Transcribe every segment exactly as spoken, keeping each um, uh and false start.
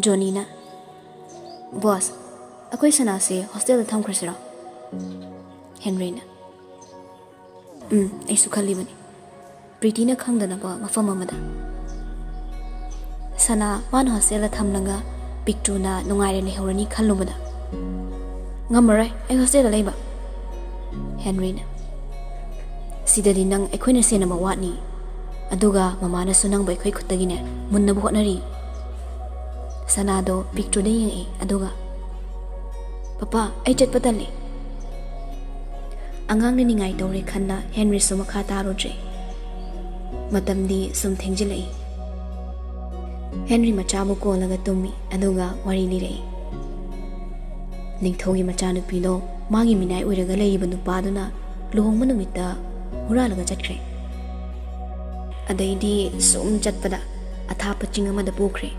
ꯖꯣꯅꯤꯅ, "ꯕꯣꯁ, ꯑꯩꯈꯣꯏ ꯁꯅꯥꯁꯦ ꯍꯣꯁꯇꯦꯜꯗ ꯊꯝꯈ꯭ꯔꯁꯤꯔꯣ?" ꯍꯦꯟꯔꯤꯅ, "ꯎꯝ, ꯑꯩꯁꯨ ꯈꯜꯂꯤꯕꯅꯤ꯫ ꯄ꯭ꯔꯤꯇꯤꯅ ꯈꯪꯗꯅꯕ ꯃꯐꯝ ꯑꯃꯗ꯫ ꯁꯅꯥ ꯃꯥꯅ ꯍꯣꯁꯇꯦꯜꯗ ꯊꯝꯂꯒ ꯄꯤꯛꯇ꯭ꯔꯨꯅ ꯅꯨꯡꯉꯥꯏꯅ ꯂꯩꯍꯧꯔꯅꯤ ꯈꯜꯂꯨꯕꯗ, ꯉꯝꯃꯔꯣꯏ ꯑꯩ ꯍꯣꯁꯇꯦꯜꯗ ꯂꯩꯕ꯫" ꯍꯦꯟꯔꯤꯅ, "ꯁꯤꯗꯗꯤ ꯅꯪ ꯑꯩꯈꯣꯏꯅ ꯁꯦꯟꯅꯕ ꯋꯥꯠꯅꯤ꯫ ꯑꯗꯨꯒ ꯃꯃꯥꯅꯁꯨ ꯅꯪꯕꯨ ꯑꯩꯈꯣꯏ ꯈꯨꯠꯇꯒꯤꯅꯦ ꯃꯨꯟꯅꯕ ꯍꯣꯠꯅꯔꯤ꯫" ꯁꯅꯥꯗꯣ ꯄꯤꯛꯇ꯭ꯔꯨꯗ ꯌꯦꯡꯉꯛꯏ, ꯑꯗꯨꯒ, "ꯄꯄꯥ, ꯑꯩ ꯆꯠꯄ ꯇꯜꯂꯤ꯫" ꯑꯉꯥꯡꯅ ꯅꯤꯡꯉꯥꯏ ꯇꯧꯔꯦ ꯈꯟꯅ ꯍꯦꯟꯔꯤꯁꯨ ꯃꯈꯥ ꯇꯥꯔꯨꯗ꯭ꯔꯦ꯫ ꯃꯇꯝꯗꯤ ꯁꯨꯝ ꯊꯦꯡꯖꯤꯜꯂꯛꯏ꯫ ꯍꯦꯟꯔꯤ ꯃꯆꯥꯕꯨ ꯀꯣꯜꯂꯒ ꯇꯨꯝꯃꯤ, ꯑꯗꯨꯒ ꯋꯥꯔꯤ ꯂꯤꯔꯛꯏ꯫ ꯅꯤꯡꯊꯧꯒꯤ ꯃꯆꯥꯅꯨꯄꯤꯗꯣ ꯃꯥꯒꯤ ꯃꯤꯅꯥꯏ ꯑꯣꯏꯔꯒ ꯂꯩꯔꯤꯕ ꯅꯨꯄꯥꯗꯨꯅ ꯂꯨꯍꯣꯡꯕ ꯅꯨꯃꯤꯠꯇ ꯍꯨꯔꯥꯜꯂꯒ ꯆꯠꯈ꯭ꯔꯦ꯫ ꯑꯗꯩꯗꯤ ꯁꯨꯝ ꯆꯠꯄꯗ ꯑꯊꯥꯞꯄ ꯆꯤꯡ ꯑꯃꯗ ꯄꯨꯈ꯭ꯔꯦ꯫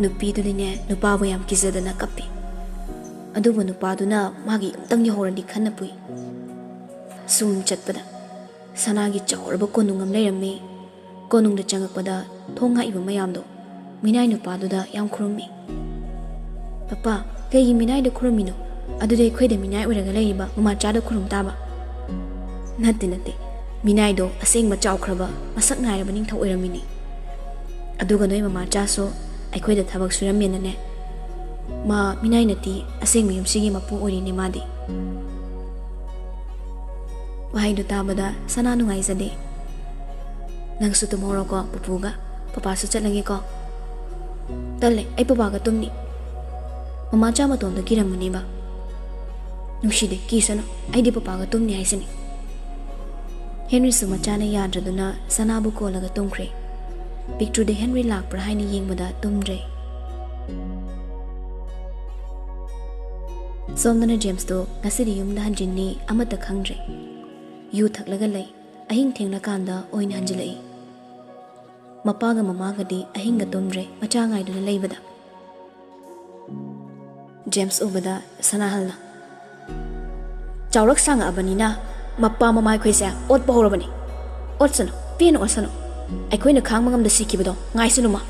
ꯅꯨꯄꯤꯗꯨꯗꯤꯅꯦ, ꯅꯨꯄꯥꯕꯨ ꯌꯥꯝ ꯀꯤꯖꯗꯅ ꯀꯞꯄꯤ꯫ ꯑꯗꯨꯕꯨ ꯅꯨꯄꯥꯗꯨꯅ ꯃꯥꯒꯤ ꯌꯨꯝꯇꯪ ꯌꯧꯍꯧꯔꯗꯤ ꯈꯟꯅ ꯄꯨꯏ꯫ ꯁꯨꯝ ꯆꯠꯄꯗ ꯁꯅꯥꯒꯤ ꯆꯥꯎꯔꯕ ꯀꯣꯅꯨꯡ ꯑꯃ ꯂꯩꯔꯝꯃꯤ꯫ ꯀꯣꯅꯨꯡꯗ ꯆꯪꯉꯛꯄꯗ ꯊꯣꯡ ꯉꯥꯛꯏꯕ ꯃꯌꯥꯝꯗꯣ ꯃꯤꯅꯥꯏ ꯅꯨꯄꯥꯗꯨꯗ ꯌꯥꯝ ꯈꯨꯔꯨꯝꯃꯤ꯫ "ꯄꯄꯥ, ꯀꯩꯒꯤ ꯃꯤꯅꯥꯏꯗ ꯈꯨꯔꯨꯝꯃꯤꯅꯣ? ꯑꯗꯨꯗꯤ ꯑꯩꯈꯣꯏꯗ ꯃꯤꯅꯥꯏ ꯑꯣꯏꯔꯒ ꯂꯩꯔꯤꯕ ꯃꯃꯥꯆꯥꯗ ꯈꯨꯔꯨꯝ ꯇꯥꯕ꯫" "ꯅꯠꯇꯦ, ꯅꯠꯇꯦ꯫ ꯃꯤꯅꯥꯏꯗꯣ ꯑꯁꯦꯡꯕ ꯆꯥꯎꯈ꯭ꯔꯕ, ꯃꯁꯛ ꯅꯥꯏꯔꯕ ꯅꯤꯡꯊꯧ ꯑꯣꯏꯔꯝꯃꯤꯅꯤ꯫ ꯑꯗꯨꯒ ꯅꯣꯏ ꯃꯃꯥꯆꯥꯁꯨ ꯑꯩꯈꯣꯏꯗ ꯊꯕꯛ ꯁꯨꯔꯝꯃꯦꯅꯅꯦ꯫ ꯃꯥ ꯃꯤꯅꯥꯏ ꯅꯠꯇꯦ, ꯑꯁꯦꯡꯕ ꯌꯨꯝꯁꯤꯒꯤ ꯃꯄꯨ ꯑꯣꯏꯔꯤꯅꯦ ꯃꯥꯗꯤ꯫" ꯋꯥꯍꯩꯗꯨ ꯇꯥꯕꯗ ꯁꯅꯥ ꯅꯨꯡꯉꯥꯏꯖꯗꯦ꯫ "ꯅꯪꯁꯨ ꯇꯨꯝꯍꯧꯔꯣꯀꯣ ꯄꯨꯄꯨꯒ, ꯄꯄꯥꯁꯨ ꯆꯠꯂꯒꯦꯀꯣ꯫" "ꯇꯜꯂꯦ, ꯑꯩ ꯄꯄꯥꯒ ꯇꯨꯝꯅꯤ꯫" ꯃꯃꯥꯆꯥ ꯃꯇꯣꯝꯗ ꯀꯤꯔꯝꯃꯅꯦꯕ꯫ "ꯅꯨꯡꯁꯤꯗꯦ, ꯀꯤꯁꯅꯨ, ꯑꯩꯗꯤ ꯄꯄꯥꯒ ꯇꯨꯝꯅꯤ ꯍꯥꯏꯁꯤꯅꯤ꯫" ꯍꯦꯟꯔꯤꯁꯨ ꯃꯆꯥꯅ ꯌꯥꯗ꯭ꯔꯗꯨꯅ ꯁꯅꯥꯕꯨ ꯀꯣꯜꯂꯒ ꯇꯨꯝꯈ꯭ꯔꯦ꯫ ꯄꯤꯛꯇ꯭ꯔꯨꯗꯤ ꯍꯦꯟꯔꯤ ꯂꯥꯛꯄ꯭ꯔꯥ ꯍꯥꯏꯅ ꯌꯦꯡꯕꯗ ꯇꯨꯝꯗ꯭ꯔꯦ꯫ ꯁꯣꯝꯗꯅ ꯖꯦꯝꯁꯇꯣ ꯉꯁꯤꯗꯤ ꯌꯨꯝꯗ ꯍꯟꯖꯤꯟꯅꯤ ꯑꯃꯠꯇ ꯈꯪꯗ꯭ꯔꯦ꯫ ꯌꯨ ꯊꯛꯂꯒ ꯂꯩ꯫ ꯑꯍꯤꯡ ꯊꯦꯡꯂꯀꯥꯟꯗ ꯑꯣꯏꯅ ꯍꯟꯖꯤꯜꯂꯛꯏ꯫ ꯃꯄꯥꯒ ꯃꯃꯥꯒꯗꯤ ꯑꯍꯤꯡꯒ ꯇꯨꯝꯗ꯭ꯔꯦ, ꯃꯆꯥ ꯉꯥꯏꯗꯨꯅ ꯂꯩꯕꯗ꯫ ꯖꯦꯝꯁ ꯎꯕꯗ ꯁꯅꯥꯍꯜꯅ, "ꯆꯥꯎꯔꯛ ꯁꯥꯡꯉꯛꯑꯕꯅꯤꯅ ꯃꯄꯥ ꯃꯃꯥ ꯑꯩꯈꯣꯏꯁꯦ ꯑꯣꯠꯄ ꯍꯧꯔꯕꯅꯤ꯫ ꯑꯣꯠꯁꯅꯨ, ꯄꯦꯟꯅ ꯑꯣꯠꯁꯅꯨ꯫ ꯑꯩꯈꯣꯏꯅ ꯈꯥꯡꯕ ꯉꯝꯗ ꯁꯤꯈꯤꯕꯗꯣ ꯉꯥꯏꯁꯅꯨ ꯃꯥ꯫"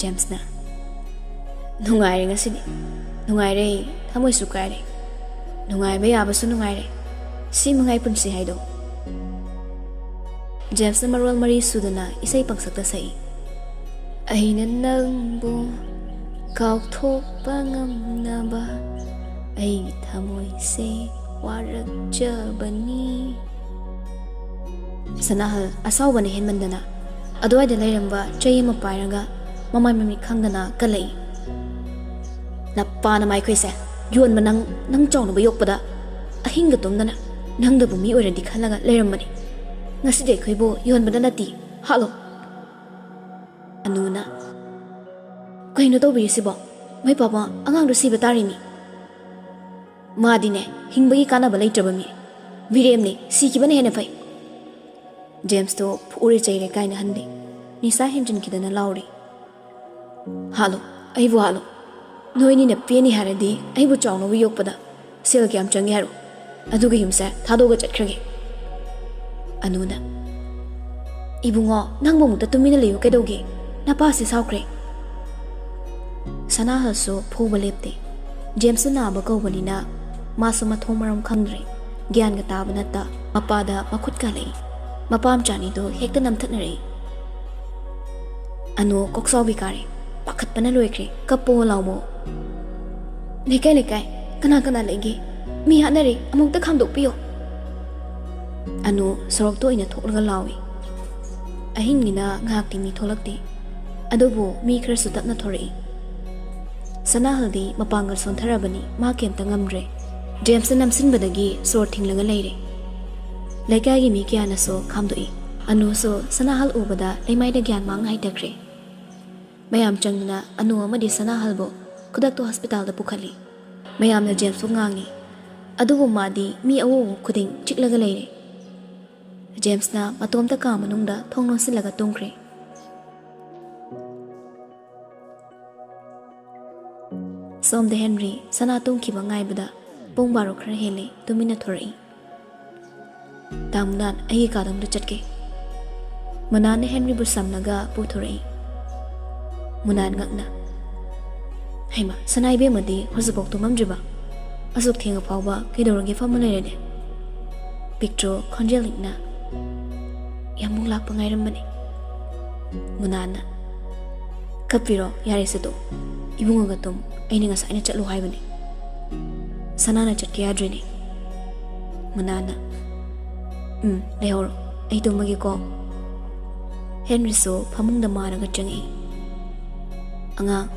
ꯖꯦꯝꯁꯅ, "ꯅꯨꯡꯉꯥꯏꯔꯦ ꯉꯁꯤꯗꯤ꯫ ꯅꯨꯡꯉꯥꯏꯔꯦ, ꯊꯃꯣꯏꯁꯨ ꯀꯥꯏꯔꯦ꯫ ꯅꯨꯡꯉꯥꯏꯕ ꯌꯥꯕꯁꯨ ꯅꯨꯡꯉꯥꯏꯔꯦ꯫ ꯁꯤ ꯃꯉꯥꯏ ꯄꯨꯟꯁꯤ ꯍꯥꯏꯗꯣ꯫" ꯖꯦꯝꯁꯅ ꯃꯔꯣꯜ ꯃꯔꯤ ꯁꯨꯗꯅ ꯏꯁꯩ ꯄꯪꯁꯛꯇ ꯁꯛꯏ꯫ "ꯑꯩꯅ ꯅꯪꯕꯨ ꯀꯥꯎꯊꯣꯛꯄ ꯉꯝꯅꯕ ꯑꯩꯒꯤ ꯊꯃꯣꯏꯁꯦ ꯋꯥꯔꯛꯆꯕꯅꯤ꯫" ꯁꯅꯥꯍꯜ ꯑꯁꯥꯎꯕꯅ ꯍꯦꯟꯃꯟꯗꯅ ꯑꯗꯨꯋꯥꯏꯗ ꯂꯩꯔꯝꯕ ꯆꯩ ꯑꯃ ꯄꯥꯏꯔꯒ ꯃꯃꯥꯏ ꯃꯃꯤꯠ ꯈꯪꯗꯅ ꯀꯜꯂꯛꯏ꯫ "ꯅꯄꯥ ꯅꯃꯥꯏꯈꯣꯏꯁꯦ ꯌꯣꯟꯕ ꯅꯪ, ꯅꯪ ꯆꯥꯎꯅꯕ ꯌꯣꯛꯄꯗ ꯑꯍꯤꯡꯒ ꯇꯨꯝꯗꯅ ꯅꯪꯗꯕꯨ ꯃꯤ ꯑꯣꯏꯔꯗꯤ ꯈꯜꯂꯒ ꯂꯩꯔꯝꯕꯅꯤ꯫ ꯉꯁꯤꯗꯤ ꯑꯩꯈꯣꯏꯕꯨ ꯌꯣꯟꯕꯗ ꯅꯠꯇꯦ, ꯍꯥꯠꯂꯣ꯫" ꯑꯅꯨꯅ, "ꯀꯩꯅꯣ ꯇꯧꯕꯤꯔꯤꯁꯤꯕꯣ? ꯃꯩ ꯄꯥꯕ ꯑꯉꯥꯡꯗꯣ ꯁꯤꯕ ꯇꯥꯔꯤꯅꯤ꯫ ꯃꯥꯗꯤꯅꯦ, ꯍꯤꯡꯕꯒꯤ ꯀꯥꯟꯅꯕ ꯂꯩꯇ꯭ꯔꯕ ꯃꯤ꯫ ꯃꯤꯔꯦꯝꯅꯤ, ꯁꯤꯈꯤꯕꯅ ꯍꯦꯟꯅ ꯐꯩ꯫" ꯖꯦꯝꯁꯇꯣ ꯐꯨꯔꯦ ꯆꯩꯔꯦ ꯀꯥꯏꯅ ꯍꯟꯗꯦ꯫ ꯅꯤꯁꯥ ꯍꯦꯟꯖꯤꯟꯈꯤꯗꯅ ꯂꯥꯎꯔꯤ꯫ "ꯍꯥꯠꯂꯣ, ꯑꯩꯕꯨ ꯍꯥꯠꯂꯣ꯫ ꯅꯣꯏꯅꯤꯅ ꯄꯦꯟꯅꯤ ꯍꯥꯏꯔꯗꯤ ꯑꯩꯕꯨ ꯆꯥꯎꯅꯕ ꯌꯣꯛꯄꯗ ꯁꯦꯜ ꯀꯌꯥꯝ ꯆꯪꯒꯦ ꯍꯥꯏꯔꯣ꯫ ꯑꯗꯨꯒ ꯌꯨꯝꯁꯦ ꯊꯥꯗꯣꯛꯑꯒ ꯆꯠꯈ꯭ꯔꯒꯦ꯫" ꯑꯅꯨꯅ, "ꯏꯕꯨꯡꯉꯣ, ꯅꯪꯕꯨ ꯑꯃꯨꯛꯇ ꯇꯨꯃꯤꯟꯅ ꯂꯩꯌꯨ ꯀꯩꯗꯧꯒꯦ? ꯅꯄꯥꯁꯦ ꯁꯥꯎꯈ꯭ꯔꯦ꯫" ꯁꯅꯥꯍꯜꯁꯨ ꯐꯨꯕ ꯂꯦꯞꯇꯦ꯫ ꯖꯦꯝꯁꯁꯨ ꯅꯥꯕ ꯀꯧꯕꯅꯤꯅ ꯃꯥꯁꯨ ꯃꯊꯣꯡ ꯃꯔꯝ ꯈꯪꯗ꯭ꯔꯦ꯫ ꯒ꯭ꯌꯥꯟꯒ ꯇꯥꯕ ꯅꯠꯇ ꯃꯄꯥꯗ ꯃꯈꯨꯠ ꯀꯥꯜꯂꯛꯏ꯫ ꯃꯄꯥ ꯃꯆꯥꯅꯤꯗꯣ ꯍꯦꯛꯇ ꯅꯝꯊꯠꯅꯔꯛꯏ꯫ ꯑꯅꯨ ꯀꯣꯛꯆꯥꯎꯕꯤ ꯀꯥꯔꯦ꯫ ꯄꯥꯈꯠꯄꯅ ꯂꯣꯏꯈ꯭ꯔꯦ꯫ "ꯀꯞꯄꯣ ꯂꯥꯎꯃꯣ꯫ ꯂꯩꯀꯥꯏ ꯂꯩꯀꯥꯏ, ꯀꯅꯥ ꯀꯅꯥ ꯂꯩꯒꯦ? ꯃꯤ ꯍꯥꯠꯅꯔꯦ, ꯑꯃꯨꯛꯇ ꯈꯥꯝꯗꯣꯛꯄꯤꯌꯣ꯫" ꯑꯅꯨ ꯁꯣꯔꯣꯛꯇ ꯑꯣꯏꯅ ꯊꯣꯛꯂꯒ ꯂꯥꯎꯏ꯫ ꯑꯍꯤꯡꯅꯤꯅ ꯉꯥꯏꯍꯥꯛꯇꯤ ꯃꯤ ꯊꯣꯛꯂꯛꯇꯦ꯫ ꯑꯗꯨꯕꯨ ꯃꯤ ꯈꯔꯁꯨ ꯇꯞꯅ ꯊꯣꯔꯛꯏ꯫ ꯁꯅꯥꯍꯜꯗꯤ ꯃꯄꯥꯡꯒꯜ ꯁꯣꯟꯊꯔꯕꯅꯤ, ꯃꯥ ꯀꯩꯝꯇ ꯉꯝꯗ꯭ꯔꯦ꯫ ꯖꯦꯝꯁꯅ ꯅꯝꯁꯤꯟꯕꯗꯒꯤ ꯁꯣꯔ ꯊꯤꯡꯂꯒ ꯂꯩꯔꯦ꯫ ꯂꯩꯀꯥꯏꯒꯤ ꯃꯤ ꯀꯌꯥꯅꯁꯨ ꯈꯥꯝꯗꯣꯛꯏ꯫ ꯑꯅꯨꯁꯨ ꯁꯅꯥꯍꯜ ꯎꯕꯗ ꯂꯩꯃꯥꯏꯗ ꯒ꯭ꯌꯥꯟ ꯃꯥꯡ ꯍꯥꯏꯊꯈ꯭ꯔꯦ꯫ ꯃꯌꯥꯝ ꯆꯪꯗꯨꯅ ꯑꯅꯨ ꯑꯃꯗꯤ ꯁꯅꯥꯍꯜꯕꯨ ꯈꯨꯗꯛꯇ ꯍꯣꯁꯄꯤꯇꯥꯜꯗ ꯄꯨꯈꯠꯂꯤ꯫ ꯃꯌꯥꯝꯅ ꯖꯦꯝꯁꯄꯨ ꯉꯥꯡꯉꯤ, ꯑꯗꯨꯕꯨ ꯃꯥꯗꯤ ꯃꯤ ꯑꯎ ꯑꯎ ꯈꯨꯗꯤꯡ ꯆꯤꯛꯂꯒ ꯂꯩꯔꯦ꯫ ꯖꯦꯝꯁꯅ ꯃꯇꯣꯝꯇ ꯀꯥ ꯃꯅꯨꯡꯗ ꯊꯣꯡ ꯂꯣꯟꯁꯤꯜꯂꯒ ꯇꯨꯝꯈ꯭ꯔꯦ꯫ ꯁꯣꯝꯗ ꯍꯦꯟꯔꯤ ꯁꯅꯥ ꯇꯨꯝꯈꯤꯕ ꯉꯥꯏꯕꯗ ꯄꯨꯡ ꯕꯥꯔꯣ ꯈꯔ ꯍꯦꯜꯂꯦ ꯇꯨꯃꯤꯟꯅ ꯊꯣꯔꯛꯏ꯫ "ꯇꯥ ꯃꯨꯅꯥꯟ, ꯑꯩꯒꯤ ꯀꯥꯗ ꯑꯝꯇ ꯆꯠꯀꯦ꯫" ꯃꯨꯅꯥꯟꯅ ꯍꯦꯟꯔꯤꯕꯨ ꯁꯝꯂꯒ ꯄꯨꯊꯣꯔꯛꯏ꯫ ꯃꯨꯅꯥꯟ ꯉꯛꯅ, "ꯍꯩꯃ, ꯁꯅꯥ ꯏꯕꯦꯝꯃꯗꯤ ꯍꯧꯖꯤꯛꯐꯥꯎ ꯇꯨꯝꯃꯝꯗ꯭ꯔꯤꯕ? ꯑꯁꯨꯛ ꯊꯦꯡꯉ ꯐꯥꯎꯕ ꯀꯩꯗꯧꯔꯒꯦ ꯐꯝꯃ ꯂꯩꯔꯗꯤ?" ꯄꯤꯛꯇ꯭ꯔꯨ ꯈꯣꯟꯖꯦꯜ ꯏꯛꯅ, "ꯌꯥꯝꯕꯨꯡ ꯂꯥꯛꯄ ꯉꯥꯏꯔꯝꯕꯅꯤ꯫" ꯃꯨꯅꯥꯟꯅ, "ꯀꯞꯄꯤꯔꯣ? ꯌꯥꯔꯦꯁꯦ ꯇꯣꯛ꯫ ꯏꯕꯨꯡꯉꯣꯒ ꯇꯨꯝ꯫ ꯑꯩꯅ ꯉꯁꯥꯏꯅ ꯆꯠꯂꯨ ꯍꯥꯏꯕꯅꯤ꯫ ꯁꯅꯥꯅ ꯆꯠꯀꯦ ꯌꯥꯗ꯭ꯔꯤꯅꯤ꯫" ꯃꯨꯅꯥꯟꯅ, "ꯎꯝ, ꯂꯩꯍꯧꯔꯣ꯫ ꯑꯩ ꯇꯨꯝꯃꯒꯦꯀꯣ꯫" ꯍꯦꯟꯔꯤꯁꯨ ꯐꯃꯨꯡꯗ ꯃꯥꯔꯒ ꯆꯪꯉꯛꯏ꯫ "ꯑꯉꯥꯡ꯫"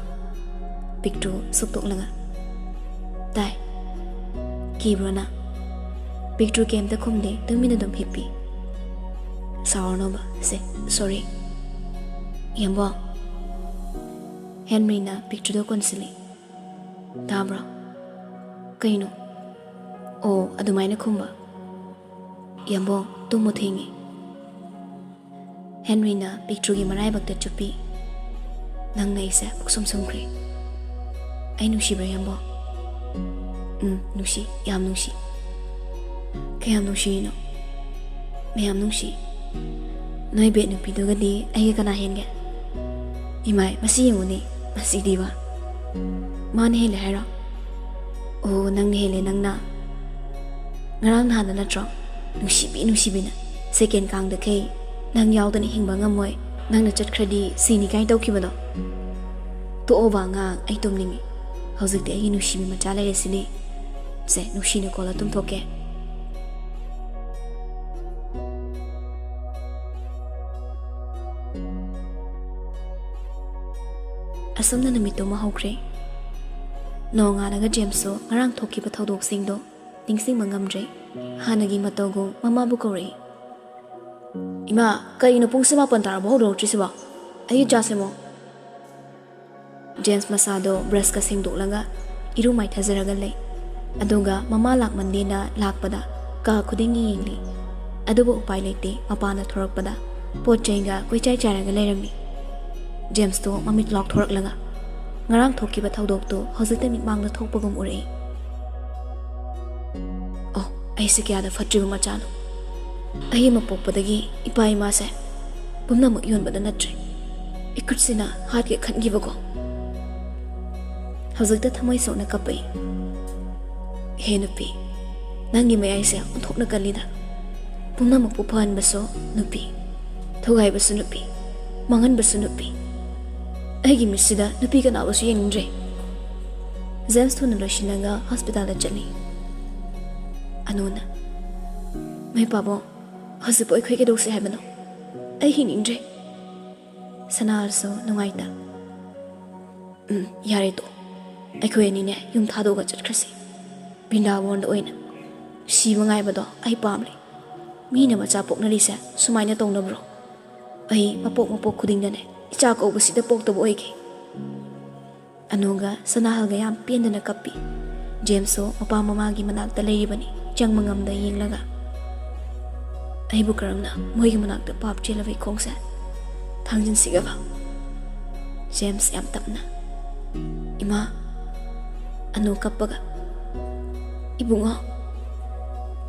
ꯄꯤꯛꯇ꯭ꯔꯨ ꯁꯨꯛꯇꯣꯛꯂꯒ, "ꯇꯥꯏ꯫ ꯀꯤꯕ꯭ꯔꯣ ꯅꯪ?" ꯄꯤꯛꯇ꯭ꯔꯨ ꯀꯩꯝꯇ ꯈꯨꯝꯗꯦ, ꯇꯨꯃꯤꯟꯅ ꯑꯗꯨꯝ ꯍꯤꯞꯄꯤ꯫ "ꯁꯥꯎꯔꯅꯣꯕ꯫ ꯁꯦ, ꯁꯣꯔꯤ꯫" "ꯌꯥꯝꯕꯣ꯫" ꯍꯦꯟꯔꯤꯅ ꯄꯤꯛꯇ꯭ꯔꯨꯗ ꯀꯣꯟꯁꯤꯜꯂꯤ꯫ "ꯇꯥꯕ꯭ꯔꯣ?" "ꯀꯩꯅꯣ?" "ꯑꯣ, ꯑꯗꯨꯃꯥꯏꯅ ꯈꯨꯝꯕ꯫" "ꯌꯥꯝꯕꯣ, ꯇꯨꯝꯃꯣ, ꯊꯦꯡꯉꯦ꯫" ꯍꯦꯟꯔꯤꯅ ꯄꯤꯛꯇ꯭ꯔꯨꯒꯤ ꯃꯔꯥꯏꯕꯛꯇ ꯆꯨꯞꯄꯤ꯫ "ꯅꯪꯅ ꯑꯩꯁꯦ ꯄꯨꯛꯁꯨꯝ ꯁꯨꯝꯈ꯭ꯔꯦ꯫ ꯑꯩ ꯅꯨꯡꯁꯤꯕ꯭ꯔꯥ, ꯌꯥꯝꯕꯣ?" "ꯎꯝ, ꯅꯨꯡꯁꯤ, ꯌꯥꯝ ꯅꯨꯡꯁꯤ꯫" "ꯀꯌꯥꯝ ꯅꯨꯡꯁꯤꯔꯤꯅꯣ?" "ꯃꯌꯥꯝ ꯅꯨꯡꯁꯤ꯫" "ꯅꯣꯏ ꯕꯦꯠ ꯅꯨꯄꯤꯗꯨꯒꯗꯤ ꯑꯩꯒ ꯀꯅꯥ ꯍꯦꯟꯒꯦ?" "ꯏꯃꯥꯏ, ꯃꯁꯤ ꯌꯦꯡꯉꯨꯅꯦ, ꯃꯁꯤꯗꯤꯕ꯫" "ꯃꯥꯅ ꯍꯦꯜꯂꯦ ꯍꯥꯏꯔꯣ?" "ꯑꯣ, ꯅꯪꯅ ꯍꯦꯜꯂꯦ, ꯅꯪꯅ꯫ ꯉꯔꯥꯡ ꯅꯍꯥꯟꯗ ꯅꯠꯇ꯭ꯔꯣ ꯅꯨꯡꯁꯤꯕꯤ ꯅꯨꯡꯁꯤꯕꯤꯅ ꯁꯦꯀꯦꯟ ꯀꯥꯡꯗꯈꯩ ꯅꯪ ꯌꯥꯎꯗꯅ ꯍꯤꯡꯕ ꯉꯝꯃꯣꯏ, ꯅꯪꯅ ꯆꯠꯈ꯭ꯔꯗꯤ ꯁꯤꯅꯤ ꯀꯥꯏꯅ ꯇꯧꯈꯤꯕꯗꯣ? ꯇꯣꯛꯑꯣꯕ ꯑꯉꯥꯡ, ꯑꯩ ꯇꯨꯝꯅꯤꯡꯉꯤ꯫ ꯍꯧꯖꯤꯛꯇꯤ ꯑꯩꯒꯤ ꯅꯨꯡꯁꯤꯕꯤ ꯃꯆꯥ ꯂꯩꯔꯁꯤꯗꯤ꯫ ꯁꯦ, ꯅꯨꯡꯁꯤꯅ ꯀꯣꯜꯂ ꯇꯨꯝꯊꯣꯛꯀꯦ꯫" ꯑꯁꯨꯝꯅ ꯅꯨꯃꯤꯠꯇꯨꯃ ꯍꯧꯈ꯭ꯔꯦ꯫ ꯅꯣꯡꯉꯥꯜꯂꯒ ꯖꯦꯝꯁꯁꯨ ꯉꯔꯥꯡ ꯊꯣꯛꯈꯤꯕ ꯊꯧꯗꯣꯛꯁꯤꯡꯗꯣ ꯅꯤꯡꯁꯤꯡꯕ ꯉꯝꯗ꯭ꯔꯦ꯫ ꯍꯥꯟꯅꯒꯤ ꯃꯇꯧꯒꯨꯝ ꯃꯃꯥꯕꯨ ꯀꯧꯔꯛꯏ꯫ "ꯏꯃꯥ, ꯀꯩꯅꯣ ꯄꯨꯡ ꯁꯤꯃꯥꯄꯟ ꯇꯥꯔꯕ ꯍꯧꯗꯣꯔꯛꯇ꯭ꯔꯤꯁꯤꯕꯣ? ꯑꯩꯒꯤ ꯆꯥ ꯁꯦꯝꯃꯣ꯫" ꯖꯦꯝꯁ ꯃꯁꯥꯗꯣ ꯕ꯭ꯔꯁꯀ ꯁꯦꯡꯗꯣꯛꯂꯒ ꯏꯔꯨ ꯃꯥꯏꯊꯖꯔꯒ ꯂꯩ꯫ ꯑꯗꯨꯒ ꯃꯃꯥ ꯂꯥꯛꯃꯟꯗꯦꯅ ꯂꯥꯛꯄꯗ ꯀꯥ ꯈꯨꯗꯤꯡꯒꯤ ꯌꯦꯡꯂꯤ꯫ ꯑꯗꯨꯕꯨ ꯎꯄꯥꯏ ꯂꯩꯇꯦ, ꯃꯄꯥꯟꯗ ꯊꯣꯔꯛꯄꯗ ꯄꯣꯠ ꯆꯩꯒ ꯀꯣꯏꯆꯥꯏ ꯆꯥꯏꯔꯒ ꯂꯩꯔꯝꯃꯤ꯫ ꯖꯦꯝꯁꯇꯣ ꯃꯃꯤꯠ ꯂꯥꯎꯊꯣꯔꯛꯂꯒ ꯉꯔꯥꯡ ꯊꯣꯛꯈꯤꯕ ꯊꯧꯗꯣꯛꯇꯨ ꯍꯧꯖꯤꯛꯇ ꯃꯤꯠꯃꯥꯡꯗ ꯊꯣꯛꯄꯒꯨꯝ ꯎꯔꯛꯏ꯫ "ꯑꯣ, ꯑꯩꯁꯦ ꯀꯌꯥꯗ ꯐꯠꯇ꯭ꯔꯤꯕ ꯃꯆꯥꯅꯣ꯫ ꯑꯩ ꯑꯃ ꯄꯣꯛꯄꯗꯒꯤ ꯏꯄꯥ ꯏꯃꯥꯁꯦ ꯄꯨꯝꯅꯃꯛ ꯌꯣꯟꯕꯗ ꯅꯠꯇ꯭ꯔꯦ꯫ ꯏꯈꯨꯠꯁꯤꯅ ꯍꯥꯠꯀꯦ ꯈꯟꯈꯤꯕꯀꯣ꯫ ꯍꯧꯖꯤꯛꯇ ꯊꯃꯣꯏ ꯁꯣꯛꯅ ꯀꯞꯄꯛꯏ꯫ ꯍꯦ ꯅꯨꯄꯤ, ꯅꯪꯒꯤ ꯃꯌꯥꯏꯁꯦ ꯑꯣꯟꯊꯣꯛꯅ ꯀꯜꯂꯤꯗ꯫ ꯄꯨꯝꯅꯃꯛꯄꯨ ꯐꯍꯟꯕꯁꯨ ꯅꯨꯄꯤ, ꯊꯨꯒꯥꯏꯕꯁꯨ ꯅꯨꯄꯤ, ꯃꯥꯡꯍꯟꯕꯁꯨ ꯅꯨꯄꯤ꯫ ꯑꯩꯒꯤ ꯃꯤꯠꯁꯤꯗ ꯅꯨꯄꯤ ꯀꯅꯥꯕꯨꯁꯨ ꯌꯦꯡꯅꯤꯡꯗ꯭ꯔꯦ꯫ ꯖꯦꯝꯁ ꯊꯨꯅ ꯂꯣꯏꯁꯤꯜꯂꯒ ꯍꯣꯁꯄꯤꯇꯥꯜꯗ ꯆꯠꯂꯤ꯫ ꯑꯅꯨꯅ, "ꯃꯩ ꯄꯥꯕꯣ, ꯍꯧꯖꯤꯛꯄꯨ ꯑꯩꯈꯣꯏ ꯀꯩꯗꯧꯁꯦ ꯍꯥꯏꯕꯅꯣ? ꯑꯩ ꯍꯤꯡꯅꯤꯡꯗ꯭ꯔꯦ꯫" ꯁꯅꯥꯜꯁꯨ ꯅꯨꯡꯉꯥꯏꯇ, "ꯎꯝ, ꯌꯥꯔꯦ ꯇꯣ, ꯑꯩꯈꯣꯏ ꯑꯅꯤꯅꯦ ꯌꯨꯝ ꯊꯥꯗꯣꯛꯑꯒ ꯆꯠꯈ꯭ꯔꯁꯤ꯫ ꯕ꯭ꯔꯤꯟꯗꯥꯕꯣꯟꯗ ꯑꯣꯏꯅ꯫ ꯁꯤꯕ ꯉꯥꯏꯕꯗꯣ ꯑꯩ ꯄꯥꯝꯂꯦ꯫ ꯃꯤꯅ ꯃꯆꯥ ꯄꯣꯛꯅꯔꯤꯁꯦ ꯁꯨꯃꯥꯏꯅ ꯇꯧꯅꯕ꯭ꯔꯣ? ꯑꯩ ꯃꯄꯣꯛ ꯃꯄꯣꯛ ꯈꯨꯗꯤꯡꯗꯅꯦ ꯏꯆꯥ ꯀꯧꯕꯁꯤꯗ ꯄꯣꯛꯇꯕ ꯑꯣꯏꯒꯦ꯫" ꯑꯅꯨꯒ ꯁꯅꯥꯍꯜꯒ ꯌꯥꯝ ꯄꯦꯟꯗꯅ ꯀꯞꯄꯤ꯫ ꯖꯦꯝꯁꯁꯨ ꯃꯄꯥ ꯃꯃꯥꯒꯤ ꯃꯅꯥꯛꯇ ꯂꯩꯔꯤꯕꯅꯤ, ꯆꯪꯕ ꯉꯝꯗ ꯌꯦꯡꯂꯒ꯫ "ꯑꯩꯕꯨ ꯀꯔꯝꯅ ꯃꯣꯏꯒꯤ ꯃꯅꯥꯛꯇ ꯄꯥꯞ ꯆꯦꯜꯂꯕ ꯏꯈꯣꯡꯁꯦ ꯊꯥꯡꯖꯤꯟꯁꯤꯒꯕ?" ꯖꯦꯝꯁ ꯌꯥꯝ ꯇꯞꯅ, "ꯏꯃꯥ꯫" ꯑꯅꯨ ꯀꯞꯄꯒ, "ꯏꯕꯨꯡꯉꯣ꯫"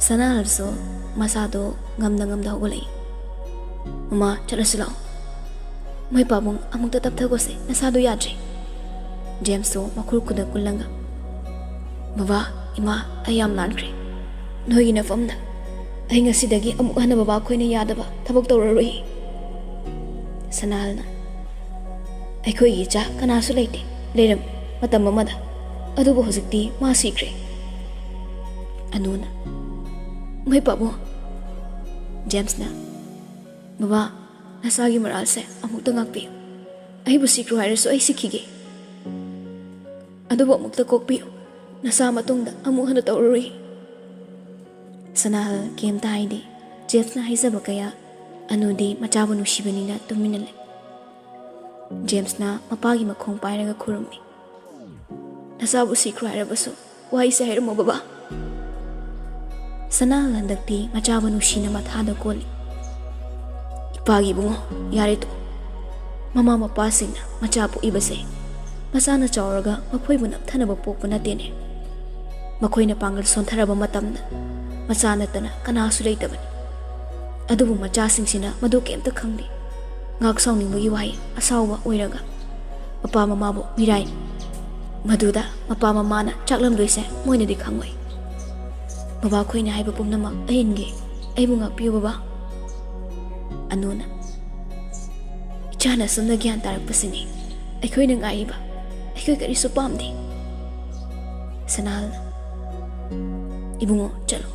ꯁꯅꯥꯍꯜꯁꯨ ꯃꯁꯥꯗꯣ ꯉꯝꯗ ꯉꯝꯗ ꯍꯧꯒꯠꯂꯛꯏ꯫ "ꯃꯃꯥ, ꯆꯠꯂꯁꯤ ꯂꯥꯛꯑꯣ꯫ ꯃꯣꯏ ꯄꯥꯕꯨꯡ, ꯑꯃꯨꯛꯇ ꯇꯞꯊꯒꯣꯁꯦ, ꯅꯁꯥꯗꯣ ꯌꯥꯗ꯭ꯔꯦ꯫" ꯖꯦꯝꯁꯁꯨ ꯃꯈꯨꯔ ꯈꯨꯗ ꯀꯨꯜꯂꯒ, "ꯕꯕꯥ, ꯏꯃꯥ, ꯑꯩ ꯌꯥꯝ ꯂꯥꯟꯈ꯭ꯔꯦ꯫ ꯅꯣꯏꯒꯤ ꯅꯐꯝꯗ ꯑꯩ ꯉꯁꯤꯗꯒꯤ ꯑꯃꯨꯛ ꯍꯟꯅ ꯕꯕꯥ ꯑꯩꯈꯣꯏꯅ ꯌꯥꯗꯕ ꯊꯕꯛ ꯇꯧꯔꯔꯣꯏ꯫" ꯁꯅꯥꯍꯜꯅ, "ꯑꯩꯈꯣꯏꯒꯤ ꯏꯆꯥ ꯀꯅꯥꯁꯨ ꯂꯩꯇꯦ, ꯂꯩꯔꯝꯃꯤ ꯃꯇꯝ ꯑꯃꯗ, ꯑꯗꯨꯕꯨ ꯍꯧꯖꯤꯛꯇꯤ ꯃꯥ ꯁꯤꯈ꯭ꯔꯦ꯫" ꯑꯅꯨꯅ, "ꯃꯩ ꯄꯥꯕꯨꯡ꯫" ꯖꯦꯝꯁꯅ, "ꯕꯕꯥ, ꯅꯁꯥꯒꯤ ꯃꯔꯥꯜꯁꯦ ꯑꯃꯨꯛꯇ ꯉꯥꯛꯄꯤꯌꯨ꯫ ꯑꯩꯕꯨ ꯁꯤꯈ꯭ꯔꯣ ꯍꯥꯏꯔꯁꯨ ꯑꯩ ꯁꯤꯈꯤꯒꯦ꯫ ꯑꯗꯨꯕꯨ ꯑꯃꯨꯛꯇ ꯀꯣꯛꯄꯤꯌꯨ꯫ ꯅꯁꯥ ꯃꯇꯨꯡꯗ ꯑꯃꯨꯛ ꯍꯟꯅ ꯇꯧꯔꯔꯣꯏ꯫" ꯁꯅꯥꯍꯜ ꯀꯩꯝꯇ ꯍꯥꯏꯗꯦ꯫ ꯖꯦꯝꯁꯅ ꯍꯥꯏꯖꯕ ꯀꯌꯥ꯫ ꯑꯅꯨꯗꯤ ꯃꯆꯥꯕꯨ ꯅꯨꯡꯁꯤꯕꯅꯤꯅ ꯇꯨꯃꯤꯟꯅ ꯂꯩ꯫ ꯖꯦꯝꯁꯅ ꯃꯄꯥꯒꯤ ꯃꯈꯣꯡ ꯄꯥꯏꯔꯒ ꯈꯨꯔꯨꯝꯃꯤ꯫ "ꯅꯆꯥꯕꯨ ꯁꯤꯈ꯭ꯔꯣ ꯍꯥꯏꯔꯕꯁꯨ ꯋꯥꯍꯩꯁꯦ ꯍꯥꯏꯔꯝꯃꯣ ꯕꯕꯥ꯫" ꯁꯅꯥꯍꯜ ꯍꯟꯗꯛꯇꯤ ꯃꯆꯥꯕꯨ ꯅꯨꯡꯁꯤꯅ ꯃꯊꯥꯗ ꯀꯣꯜꯂꯤ꯫ "ꯏꯄꯥꯒꯤ ꯏꯕꯨꯡꯉꯣ, ꯌꯥꯔꯦ ꯇꯣ꯫ ꯃꯃꯥ ꯃꯄꯥꯁꯤꯡꯅ ꯃꯆꯥ ꯄꯣꯛꯏꯕꯁꯦ ꯃꯆꯥꯅ ꯆꯥꯎꯔꯒ ꯃꯈꯣꯏꯕꯨ ꯅꯞꯊꯅꯕ ꯄꯣꯛꯄ ꯅꯠꯇꯦꯅꯦ꯫ ꯃꯈꯣꯏꯅ ꯄꯥꯡꯒꯜ ꯁꯣꯟꯊꯔꯕ ꯃꯇꯝꯗ ꯃꯆꯥ ꯅꯠꯇꯅ ꯀꯅꯥꯁꯨ ꯂꯩꯇꯕꯅꯤ꯫ ꯑꯗꯨꯕꯨ ꯃꯆꯥꯁꯤꯡꯁꯤꯅ ꯃꯗꯨ ꯀꯩꯝꯇ ꯈꯪꯗꯦ꯫ ꯉꯥꯛ ꯁꯥꯎꯅꯤꯡꯕꯒꯤ ꯋꯥꯍꯩ ꯑꯁꯥꯎꯕ ꯑꯣꯏꯔꯒ ꯃꯄꯥ ꯃꯃꯥꯕꯨ ꯃꯤꯔꯥꯏ꯫ ꯃꯗꯨꯗ ꯃꯄꯥ ꯃꯃꯥꯅ ꯆꯥꯛꯂꯝꯗꯣꯏꯁꯦ ꯃꯣꯏꯅꯗꯤ ꯈꯪꯉꯣꯏ꯫ ꯕꯕꯥꯈꯣꯏꯅ ꯍꯥꯏꯕ ꯄꯨꯝꯅꯃꯛ ꯑꯩ ꯏꯟꯒꯦ꯫ ꯑꯩꯕꯨ ꯉꯥꯛꯄꯤꯌꯨ ꯕꯕꯥ꯫ ꯑꯅꯨꯅ, ꯏꯆꯥꯅ ꯑꯁꯨꯝꯅ ꯒ꯭ꯌꯥꯟ ꯇꯥꯔꯛꯄꯁꯤꯅꯤ ꯑꯩꯈꯣꯏꯅ ꯉꯥꯏꯔꯤꯕ꯫ ꯑꯩꯈꯣꯏ ꯀꯔꯤꯁꯨ ꯄꯥꯝꯗꯦ꯫ ꯁꯅꯥꯍꯜꯅ, ꯏꯕꯨꯡꯉꯣ, ꯆꯠꯂꯣ꯫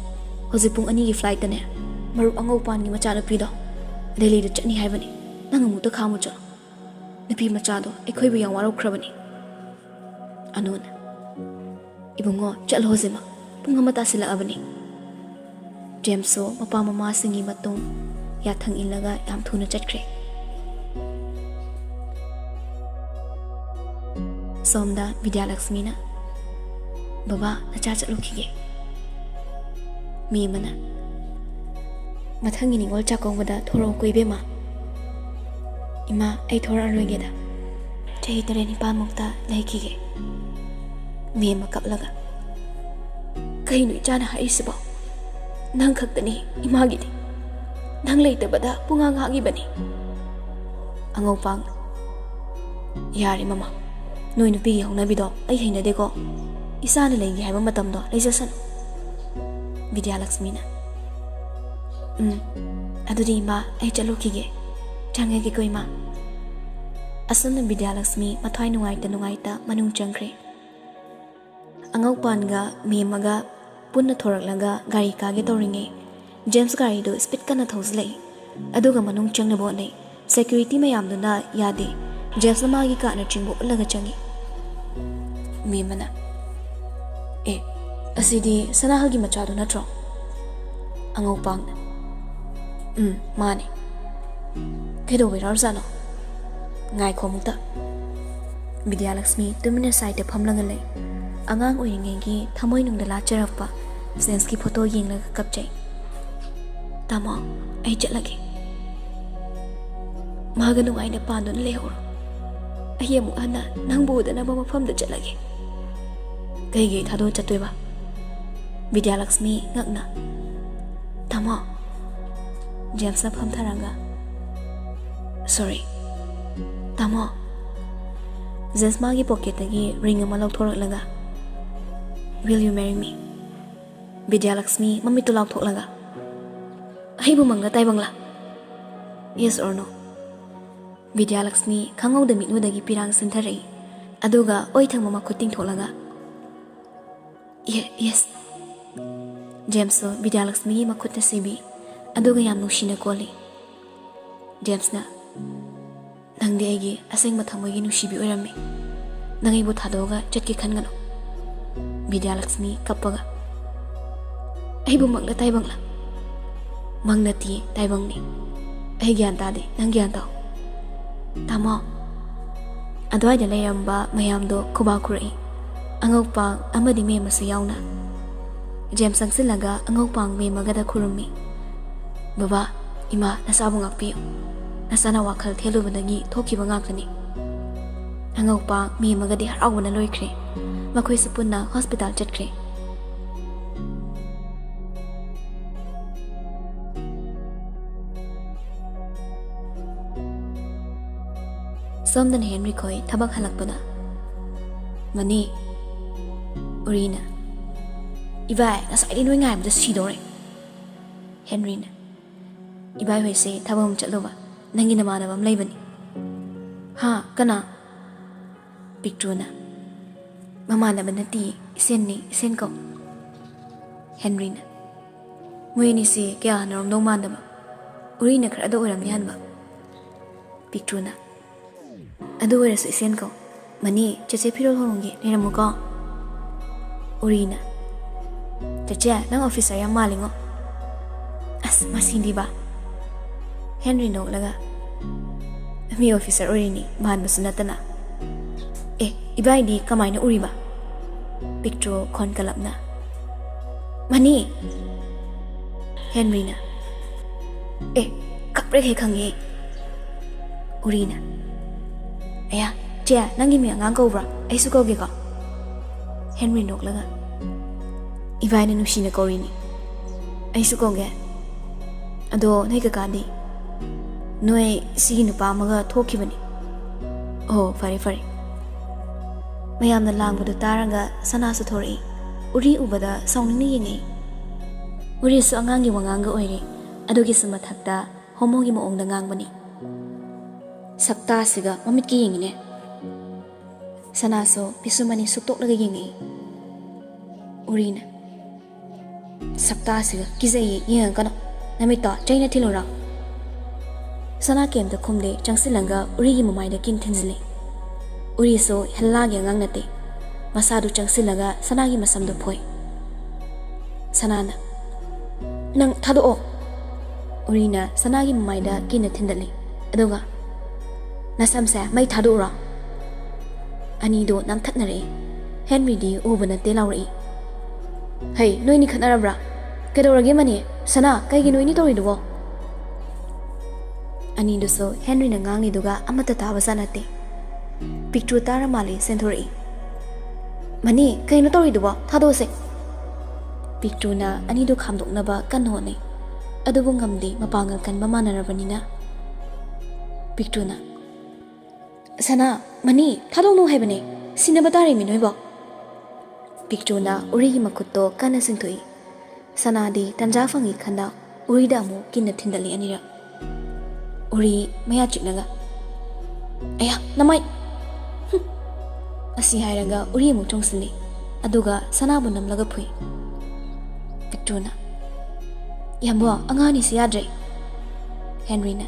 ꯍꯧꯖꯤꯛ ꯄꯨꯡ ꯑꯅꯤꯒꯤ flightꯇꯅꯦ ꯃꯔꯨꯞ ꯑꯉꯧꯄꯥꯟꯒꯤ ꯃꯆꯥꯅꯨꯄꯤꯗꯣ ꯗꯦꯜꯂꯤꯗ ꯆꯠꯅꯤ ꯍꯥꯏꯕꯅꯤ꯫ ꯅꯪ ꯑꯃꯨꯛꯇ ꯈꯥꯝꯃꯨ ꯆꯠꯂꯣ꯫ ꯅꯨꯄꯤ ꯃꯆꯥꯗꯣ ꯑꯩꯈꯣꯏꯕꯨ ꯌꯥꯝ ꯋꯥꯔꯧꯈ꯭ꯔꯕꯅꯤ꯫ ꯑꯅꯨꯅ, ꯏꯕꯨꯡꯉꯣ, ꯆꯠꯂꯣ ꯍꯧꯖꯤꯛꯃꯛ꯫ ꯄꯨꯡ ꯑꯃ ꯇꯥꯁꯤꯜꯂꯛꯑꯕꯅꯤ꯫ ꯖꯦꯝꯁꯁꯨ ꯃꯄꯥ ꯃꯃꯥꯁꯤꯡꯒꯤ ꯃꯇꯨꯡ ꯌꯥꯊꯪ ꯏꯜꯂꯒ ꯌꯥꯝ ꯊꯨꯅ ꯆꯠꯈ꯭ꯔꯦ꯫ ꯁꯣꯝꯗ ꯕꯤꯗ꯭ꯌꯥꯂꯛꯁꯃꯤꯅ, ꯕꯕꯥ, ꯅꯆꯥ ꯆꯠꯂꯨꯈꯤꯒꯦ꯫ ꯃꯦꯝꯃꯅ, ꯃꯊꯪꯒꯤ ꯅꯤꯉꯣꯜ ꯆꯥꯛꯀꯧꯕꯗ ꯊꯣꯔꯛꯎꯀꯣ ꯏꯕꯦꯝꯃ꯫ ꯏꯃꯥ, ꯑꯩ ꯊꯣꯔꯛꯑꯔꯣꯏꯒꯦꯗ꯫ ꯆꯍꯤ ꯇꯔꯦꯠ ꯅꯤꯄꯥꯜꯃꯨꯛꯇ ꯂꯩꯈꯤꯒꯦ꯫ ꯃꯦꯝꯃ ꯀꯞꯂꯒ, ꯀꯩꯅꯣ ꯏꯆꯥꯅ ꯍꯥꯏꯔꯤꯁꯤꯕꯣ? ꯅꯪ ꯈꯛꯇꯅꯤ ꯏꯃꯥꯒꯤꯗꯤ꯫ ꯅꯪ ꯂꯩꯇꯕꯗ ꯄꯨꯡꯍꯥꯡ ꯍꯥꯡꯉꯤꯕꯅꯤ꯫ ꯑꯉꯧꯄꯥꯡ, ꯌꯥꯔꯦ ꯃꯃꯥ, ꯅꯣꯏ ꯅꯨꯄꯤꯒꯤ ꯍꯧꯅꯕꯤꯗꯣ ꯑꯩ ꯍꯩꯅꯗꯦꯀꯣ꯫ ꯏꯆꯥꯅ ꯂꯩꯒꯦ ꯍꯥꯏꯕ ꯃꯇꯝꯗꯣ ꯂꯩꯖꯁꯅꯨ꯫ ꯕꯤꯗ꯭ꯌꯥꯂꯛꯁꯃꯤꯅ, ꯎꯝ, ꯑꯗꯨꯗꯤ ꯏꯃꯥ, ꯑꯩ ꯆꯠꯂꯨꯈꯤꯒꯦ꯫ ꯆꯪꯉꯒꯦꯀꯣ ꯏꯃꯥ꯫ ꯑꯁꯨꯝꯅ ꯕꯤꯗ꯭ꯌꯥꯂꯛꯁꯃꯤ ꯃꯊ꯭ꯋꯥꯏ ꯅꯨꯡꯉꯥꯏꯇ ꯅꯨꯡꯉꯥꯏꯇ ꯃꯅꯨꯡ ꯆꯪꯈ꯭ꯔꯦ꯫ ꯑꯉꯧꯄꯥꯟꯒ ꯃꯦꯝꯃꯒ ꯄꯨꯟꯅ ꯊꯣꯔꯛꯂꯒ ꯒꯥꯔꯤ ꯀꯥꯒꯦ ꯇꯧꯔꯤꯉꯩ, ꯖꯦꯝꯁ ꯒꯥꯔꯤꯗꯨ speed ꯀꯟꯅ ꯊꯧꯖꯤꯜꯂꯛꯏ꯫ ꯑꯗꯨꯒ ꯃꯅꯨꯡ ꯆꯪꯅꯕ ꯍꯣꯠꯅꯩ꯫ Security ꯃꯌꯥꯝꯗꯨꯅ ꯌꯥꯗꯦ꯫ ꯖꯦꯝꯁꯅ ꯃꯥꯒꯤ cardꯅꯆꯤꯡꯕ ꯎꯠꯂꯒ ꯆꯪꯉꯤ꯫ ꯃꯦꯝꯃꯅ, ꯑꯦ, ꯑꯁꯤꯗꯤ ꯁꯅꯥꯍꯜꯒꯤ ꯃꯆꯥꯗꯨ ꯅꯠꯇ꯭ꯔꯣ? ꯑꯉꯧꯄꯥꯡꯅ, ꯎꯝ, ꯃꯥꯅꯦ꯫ ꯀꯩꯗꯧꯕꯩ ꯔꯥꯎꯔꯖꯥꯠꯅꯣ? ꯉꯥꯏꯈꯣ ꯑꯃꯨꯛꯇ꯫ ꯕꯤꯗ꯭ꯌꯥꯂꯛꯁꯃꯤ ꯇꯨꯃꯤꯟꯅ sideꯇ ꯐꯝꯂꯒ ꯂꯩ꯫ ꯑꯉꯥꯡ ꯑꯣꯏꯔꯤꯉꯩꯒꯤ ꯊꯃꯣꯏꯅꯨꯡꯗ ꯂꯥꯠꯆꯔꯛꯄ ꯖꯦꯝꯁꯀꯤ photo ꯌꯦꯡꯂꯒ ꯀꯞꯆꯩ꯫ ꯇꯥꯃꯣ, ꯑꯩ ꯆꯠꯂꯒꯦ꯫ ꯃꯥꯒ ꯅꯨꯡꯉꯥꯏꯅ ꯄꯥꯟꯗꯨꯅ ꯂꯩꯍꯧꯔꯣ꯫ ꯑꯩ ꯑꯃꯨꯛ ꯍꯟꯅ ꯅꯪꯕꯨ ꯎꯗꯅꯕ ꯃꯐꯝꯗ ꯆꯠꯂꯒꯦ꯫ ꯀꯩꯒꯤ ꯊꯥꯗꯣꯛꯑ ꯆꯠꯇꯣꯏꯕ? ꯕꯤꯗ꯭ꯌꯥꯂꯛꯁꯃꯤ ꯉꯛꯅ, ꯇꯥꯃꯣ꯫ ꯖꯦꯝꯁꯅ ꯐꯝꯊꯔꯒ, Sorry. ꯇꯥꯃꯣ꯫ ꯖꯦꯁ ꯃꯥꯒꯤ ꯄꯣꯀꯦꯠꯇꯒꯤ ꯔꯤꯡ ꯑꯃ ꯂꯧꯊꯣꯔꯛꯂꯒ, "Will you marry me?" Bidyalakshmi ꯃꯃꯤꯠꯇꯨ ꯂꯥꯎꯊꯣꯛꯂꯒ, "ꯑꯩꯕꯨ ꯃꯪꯂꯥ ꯇꯥꯏꯕꯪꯂꯥ? Yes or no?" ꯕꯤꯗ꯭ꯌꯥꯂꯛꯁꯃꯤ ꯈꯪꯍꯧꯗ ꯃꯤꯠꯂꯨꯗꯒꯤ ꯄꯤꯔꯥꯡ ꯁꯤꯟꯊꯔꯛꯏ, ꯑꯗꯨꯒ ꯑꯣꯏ ꯊꯪꯕ ꯃꯈꯨꯠ ꯇꯤꯡꯊꯣꯛꯂꯒ, "Ye-, yes." ꯖꯦꯝꯁꯁꯨ ꯕꯤꯗ꯭ꯌꯥꯂꯛꯁꯃꯤꯒꯤ ꯃꯈꯨꯠꯇ ꯁꯤꯕꯤ, ꯑꯗꯨꯒ ꯌꯥꯝ ꯅꯨꯡꯁꯤꯅ ꯀꯣꯜꯂꯤ꯫ ꯖꯦꯝꯁꯅ, "ꯅꯪꯗꯤ ꯑꯩꯒꯤ ꯑꯁꯦꯡꯕ ꯊꯃꯣꯏꯒꯤ ꯅꯨꯡꯁꯤꯕꯤ ꯑꯣꯏꯔꯝꯃꯤ꯫ ꯅꯪ ꯑꯩꯕꯨ ꯊꯥꯗꯣꯛꯑꯒ ꯆꯠꯀꯦ ꯈꯟꯒꯅꯨ꯫" ꯕꯤꯗ꯭ꯌꯥꯂꯛꯁꯃꯤ ꯀꯞꯄꯒ, "ꯑꯩꯕꯨ ꯃꯪꯂꯥ ꯇꯥꯏꯕꯪꯂꯥ?" "ꯃꯪ ꯅꯠꯇꯤꯌꯦ, ꯇꯥꯏꯕꯪꯅꯤ꯫ ꯑꯩ ꯒ꯭ꯌꯥꯟ ꯇꯥꯗꯦ, ꯅꯪ ꯒ꯭ꯌꯥꯟ ꯇꯥꯎ꯫" "ꯇꯥꯃꯣ꯫" ꯑꯗꯨꯋꯥꯏꯗ ꯂꯩꯔꯝꯕ ꯃꯌꯥꯝꯗꯣ ꯈꯨꯕꯥꯛ ꯈꯨꯔꯛꯏ, ꯑꯉꯧꯄꯥꯡ ꯑꯃꯗꯤ ꯃꯦꯝꯃꯁꯨ ꯌꯥꯎꯅ꯫ ꯖꯦꯝꯁ ꯆꯪꯁꯤꯜꯂꯒ ꯑꯉꯧꯄꯥꯡ ꯃꯦꯝꯃꯒꯗ ꯈꯨꯔꯨꯝꯃꯤ꯫ "ꯕꯕꯥ, ꯏꯃꯥ, ꯅꯆꯥꯕꯨ ꯉꯥꯛꯄꯤꯌꯨ꯫ ꯅꯆꯥꯅ ꯋꯥꯈꯜ ꯊꯦꯜꯂꯨꯕꯗꯒꯤ ꯊꯣꯛꯈꯤꯕ ꯉꯥꯛꯇꯅꯤ꯫" ꯑꯉꯧꯄꯥꯡ ꯃꯦꯝꯃꯒꯗꯤ ꯍꯔꯥꯎꯕꯅ ꯂꯣꯏꯈ꯭ꯔꯦ꯫ ꯃꯈꯣꯏꯁꯨ ꯄꯨꯟꯅ ꯍꯣꯁꯄꯤꯇꯥꯜ ꯆꯠꯈ꯭ꯔꯦ꯫ ꯁꯣꯝꯗꯅ ꯍꯦꯟꯔꯤ ꯈꯣꯏ ꯊꯕꯛ ꯍꯜꯂꯛꯄꯗ, "ꯃꯅꯤ꯫" ꯎꯔꯤꯅ, "ꯏꯕꯥꯏ, ꯉꯁꯥꯏꯗꯤ ꯅꯣꯏ ꯉꯥꯏꯕꯗ ꯁꯤꯗꯧꯔꯦ꯫" ꯍꯦꯟꯔꯤꯅ, "ꯏꯕꯥꯏ ꯍꯣꯏꯁꯦ ꯊꯕꯛ ꯑꯃ ꯆꯠꯂꯨꯕ, ꯅꯪꯒꯤ ꯅꯃꯥꯟꯅꯕ ꯑꯃ ꯂꯩꯕꯅꯤ꯫" "ꯍꯥ? ꯀꯅꯥ?" ꯄꯤꯛꯇ꯭ꯔꯨꯅ, "ꯃꯃꯥꯟꯅꯕ ꯅꯠꯇꯤꯌꯦ, ꯏꯁꯦꯟꯅꯤ, ꯏꯁꯦꯟ ꯀꯧ꯫" ꯍꯦꯟꯔꯤꯅ, "ꯃꯣꯏ ꯑꯅꯤꯁꯦ ꯀꯌꯥ ꯍꯟꯅꯔꯝꯗꯧ ꯃꯥꯟꯗꯕ, ꯎꯔꯤꯅ ꯈꯔꯗ ꯑꯣꯏꯔꯝꯅꯤ ꯍꯟꯕ꯫" ꯄꯤꯛꯇ꯭ꯔꯨꯅ, "ꯑꯗꯨ ꯑꯣꯏꯔꯁꯨ ꯏꯁꯦꯟ ꯀꯧ꯫ ꯃꯅꯤ, ꯆꯦꯆꯦ ꯐꯤꯔꯣꯜ ꯍꯣꯡꯒꯦ, ꯂꯩꯔꯝꯃꯨꯀꯣ꯫" ꯎꯔꯤꯅ, "ꯆꯦꯆꯦ, ꯅꯪ ꯑꯣꯐꯤꯁꯔ ꯌꯥꯝ ꯃꯥꯜꯂꯤꯉꯣ꯫" "ꯑꯁ, ꯃꯁꯤꯗꯤꯕ꯫" ꯍꯦꯟꯔꯤ ꯅꯣꯛꯂꯒ, "ꯃꯤ ꯑꯣꯐꯤꯁꯔ ꯑꯣꯏꯔꯤꯅꯤ, ꯃꯥꯟꯕꯁꯨ ꯅꯠꯇꯅ꯫ ꯑꯦ, ꯏꯕꯥꯏꯗꯤ ꯀꯃꯥꯏꯅ ꯎꯔꯤꯕ?" ꯄꯤꯛꯇ꯭ꯔꯨ ꯈꯣꯟ ꯀꯂꯞꯅ, "ꯃꯅꯤ!" ꯍꯦꯟꯔꯤꯅ, "ꯑꯦ, ꯀꯞꯔꯦꯍꯦ, ꯈꯪꯉꯦ꯫" ꯎꯔꯤꯅ, "ꯑꯌꯥ, ꯆꯦ, ꯅꯪꯒꯤ ꯃꯤꯡ ꯑꯉꯥꯡ ꯀꯧꯕ꯭ꯔꯥ? ꯑꯩꯁꯨ ꯀꯧꯒꯦꯀꯣ?" ꯍꯦꯟꯔꯤ ꯅꯣꯛꯂꯒ, "ꯏꯕꯥꯏꯅ ꯅꯨꯡꯁꯤꯅ ꯀꯧꯔꯤꯅꯤ꯫ ꯑꯩꯁꯨ ꯀꯧꯒꯦ꯫ ꯑꯗꯣ ꯅꯣꯏ ꯀꯀꯥꯗꯤ?" "ꯅꯣꯏ ꯁꯤꯒꯤ ꯅꯨꯄꯥ ꯑꯃꯒ ꯊꯣꯛꯈꯤꯕꯅꯤ꯫ ꯑꯣ, ꯐꯔꯦ, ꯐꯔꯦ꯫" ꯃꯌꯥꯝꯅ ꯂꯥꯡꯕꯗꯨ ꯇꯥꯔꯒ ꯁꯅꯥꯁꯨ ꯊꯣꯔꯛꯏ꯫ ꯎꯔꯤ ꯎꯕꯗ ꯁꯥꯎꯅꯤꯡꯅ ꯌꯦꯡꯉꯛꯏ꯫ ꯎꯔꯤꯁꯨ ꯑꯉꯥꯡꯒꯤ ꯋꯥꯉꯥꯡꯒ ꯑꯣꯏꯔꯦ꯫ ꯑꯗꯨꯒꯤꯁꯨ ꯃꯊꯛꯇ ꯍꯣꯃꯣꯒꯤ ꯃꯑꯣꯡꯗ ꯉꯥꯡꯕꯅꯤ꯫ "ꯁꯛꯇꯥꯁꯤꯒ ꯃꯃꯤꯠꯀꯤ ꯌꯦꯡꯉꯤꯅꯦ꯫" ꯁꯅꯥꯁꯨ ꯄꯤꯁꯨꯝ ꯑꯅꯤ ꯁꯨꯛꯇꯣꯛꯂꯒ ꯌꯦꯡꯉꯛꯏ꯫ ꯎꯔꯤꯅ, "ꯁꯛꯇꯥꯁꯤꯒ ꯀꯤꯖꯩꯌꯦ, ꯌꯦꯡꯉꯛꯀꯅꯨ꯫ ꯅꯃꯤꯠꯇꯣ ꯆꯩꯅ ꯊꯤꯜꯂꯨꯔꯣ?" ꯁꯅꯥ ꯀꯩꯝꯇ ꯈꯨꯝꯗꯦ, ꯆꯪꯁꯤꯜꯂꯒ ꯎꯔꯤꯒꯤ ꯃꯃꯥꯏꯗ ꯀꯤꯟ ꯊꯤꯟꯖꯤꯜꯂꯤ꯫ ꯎꯔꯤꯁꯨ ꯍꯦꯜꯂꯥꯒꯤ ꯑꯉꯥꯡ ꯅꯠꯇꯦ꯫ ꯃꯁꯥꯗꯨ ꯆꯪꯁꯤꯜꯂꯒ ꯁꯅꯥꯒꯤ ꯃꯁꯝꯗꯨ ꯐꯣꯏ꯫ ꯁꯅꯥꯅ, "ꯅꯪ ꯊꯥꯗꯣꯛꯑꯣ!" ꯎꯔꯤꯅ ꯁꯅꯥꯒꯤ ꯃꯃꯥꯏꯗ ꯀꯤꯟꯅ ꯊꯤꯟꯗꯠꯂꯤ꯫ ꯑꯗꯨꯒ, "ꯅꯁꯝꯁꯦ ꯃꯩ ꯊꯥꯗꯣꯛꯎꯔꯣ?" ꯑꯅꯤꯗꯣ ꯅꯝꯊꯠꯅꯔꯛꯏ꯫ ꯍꯦꯟꯔꯤꯗꯤ ꯎꯕ ꯅꯠꯇꯦ ꯂꯥꯎꯔꯛꯏ꯫ "ꯍꯩ, ꯅꯣꯏꯅꯤ ꯈꯠꯅꯔꯕ꯭ꯔꯥ? ꯀꯩꯗꯧꯔꯒꯦ ꯃꯅꯤ? ꯁꯅꯥ, ꯀꯩꯒꯤꯅꯣ ꯏꯅꯤ ꯇꯧꯔꯤꯗꯨꯕꯣ?" ꯑꯅꯤꯗꯨꯁꯨ ꯍꯦꯟꯔꯤꯅ ꯉꯥꯡꯂꯤꯗꯨꯒ ꯑꯃꯠꯇ ꯇꯥꯕ ꯖꯥꯠ ꯅꯠꯇꯦ꯫ ꯄꯤꯛꯇ꯭ꯔꯨ ꯇꯥꯔ ꯃꯥꯜꯂꯤ ꯆꯦꯟꯊꯣꯔꯛꯏ꯫ "ꯃꯅꯤ, ꯀꯩꯅꯣ ꯇꯧꯔꯤꯗꯨꯕꯣ? ꯊꯥꯗꯣꯛꯑꯁꯦ!" ꯄꯤꯛꯇ꯭ꯔꯨꯅ ꯑꯅꯤꯗꯨ ꯈꯥꯝꯗꯣꯛꯅꯕ ꯀꯟꯅ ꯍꯣꯠꯅꯩ꯫ ꯑꯗꯨꯕꯨ ꯉꯝꯗꯦ, ꯃꯄꯥꯡꯒꯜ ꯀꯟꯕ ꯃꯥꯟꯅꯔꯕꯅꯤꯅ꯫ ꯄꯤꯛꯇ꯭ꯔꯨꯅ, "ꯁꯅꯥ, ꯃꯅꯤ, ꯊꯥꯗꯣꯛꯅꯨ ꯍꯥꯏꯕꯅꯦ꯫ ꯁꯤꯟꯅꯕ ꯇꯥꯔꯦꯃꯤ ꯅꯣꯏꯕꯣ!" ꯄꯤꯛꯇ꯭ꯔꯨꯅ ꯎꯔꯤꯒꯤ ꯃꯈꯨꯠꯇꯣ ꯀꯟꯅ ꯆꯤꯡꯊꯣꯛꯏ꯫ ꯁꯅꯥꯗꯤ ꯇꯟꯖꯥ ꯐꯪꯏ ꯈꯟꯅ ꯎꯔꯤꯗ ꯑꯃꯨꯛ ꯀꯤꯟꯅ ꯊꯤꯟꯗꯠꯂꯤ ꯑꯅꯤꯔꯛ꯫ ꯎꯔꯤ ꯃꯌꯥ ꯆꯤꯛꯂꯒ, "ꯑꯌꯥ, ꯅꯃꯥꯏ!" ꯍꯨꯝ꯫ ꯑꯁꯤ ꯍꯥꯏꯔꯒ ꯎꯔꯤ ꯑꯃꯨꯛ ꯆꯣꯡꯁꯤꯜꯂꯤ꯫ ꯑꯗꯨꯒ ꯁꯅꯥꯕꯨ ꯅꯝꯂꯒ ꯐꯨꯏ꯫ ꯄꯤꯛꯇ꯭ꯔꯨꯅ, "ꯌꯥꯝꯕꯣ, ꯑꯉꯥꯡ ꯑꯅꯤꯁꯤ ꯌꯥꯗ꯭ꯔꯦ!" ꯍꯦꯟꯔꯤꯅ,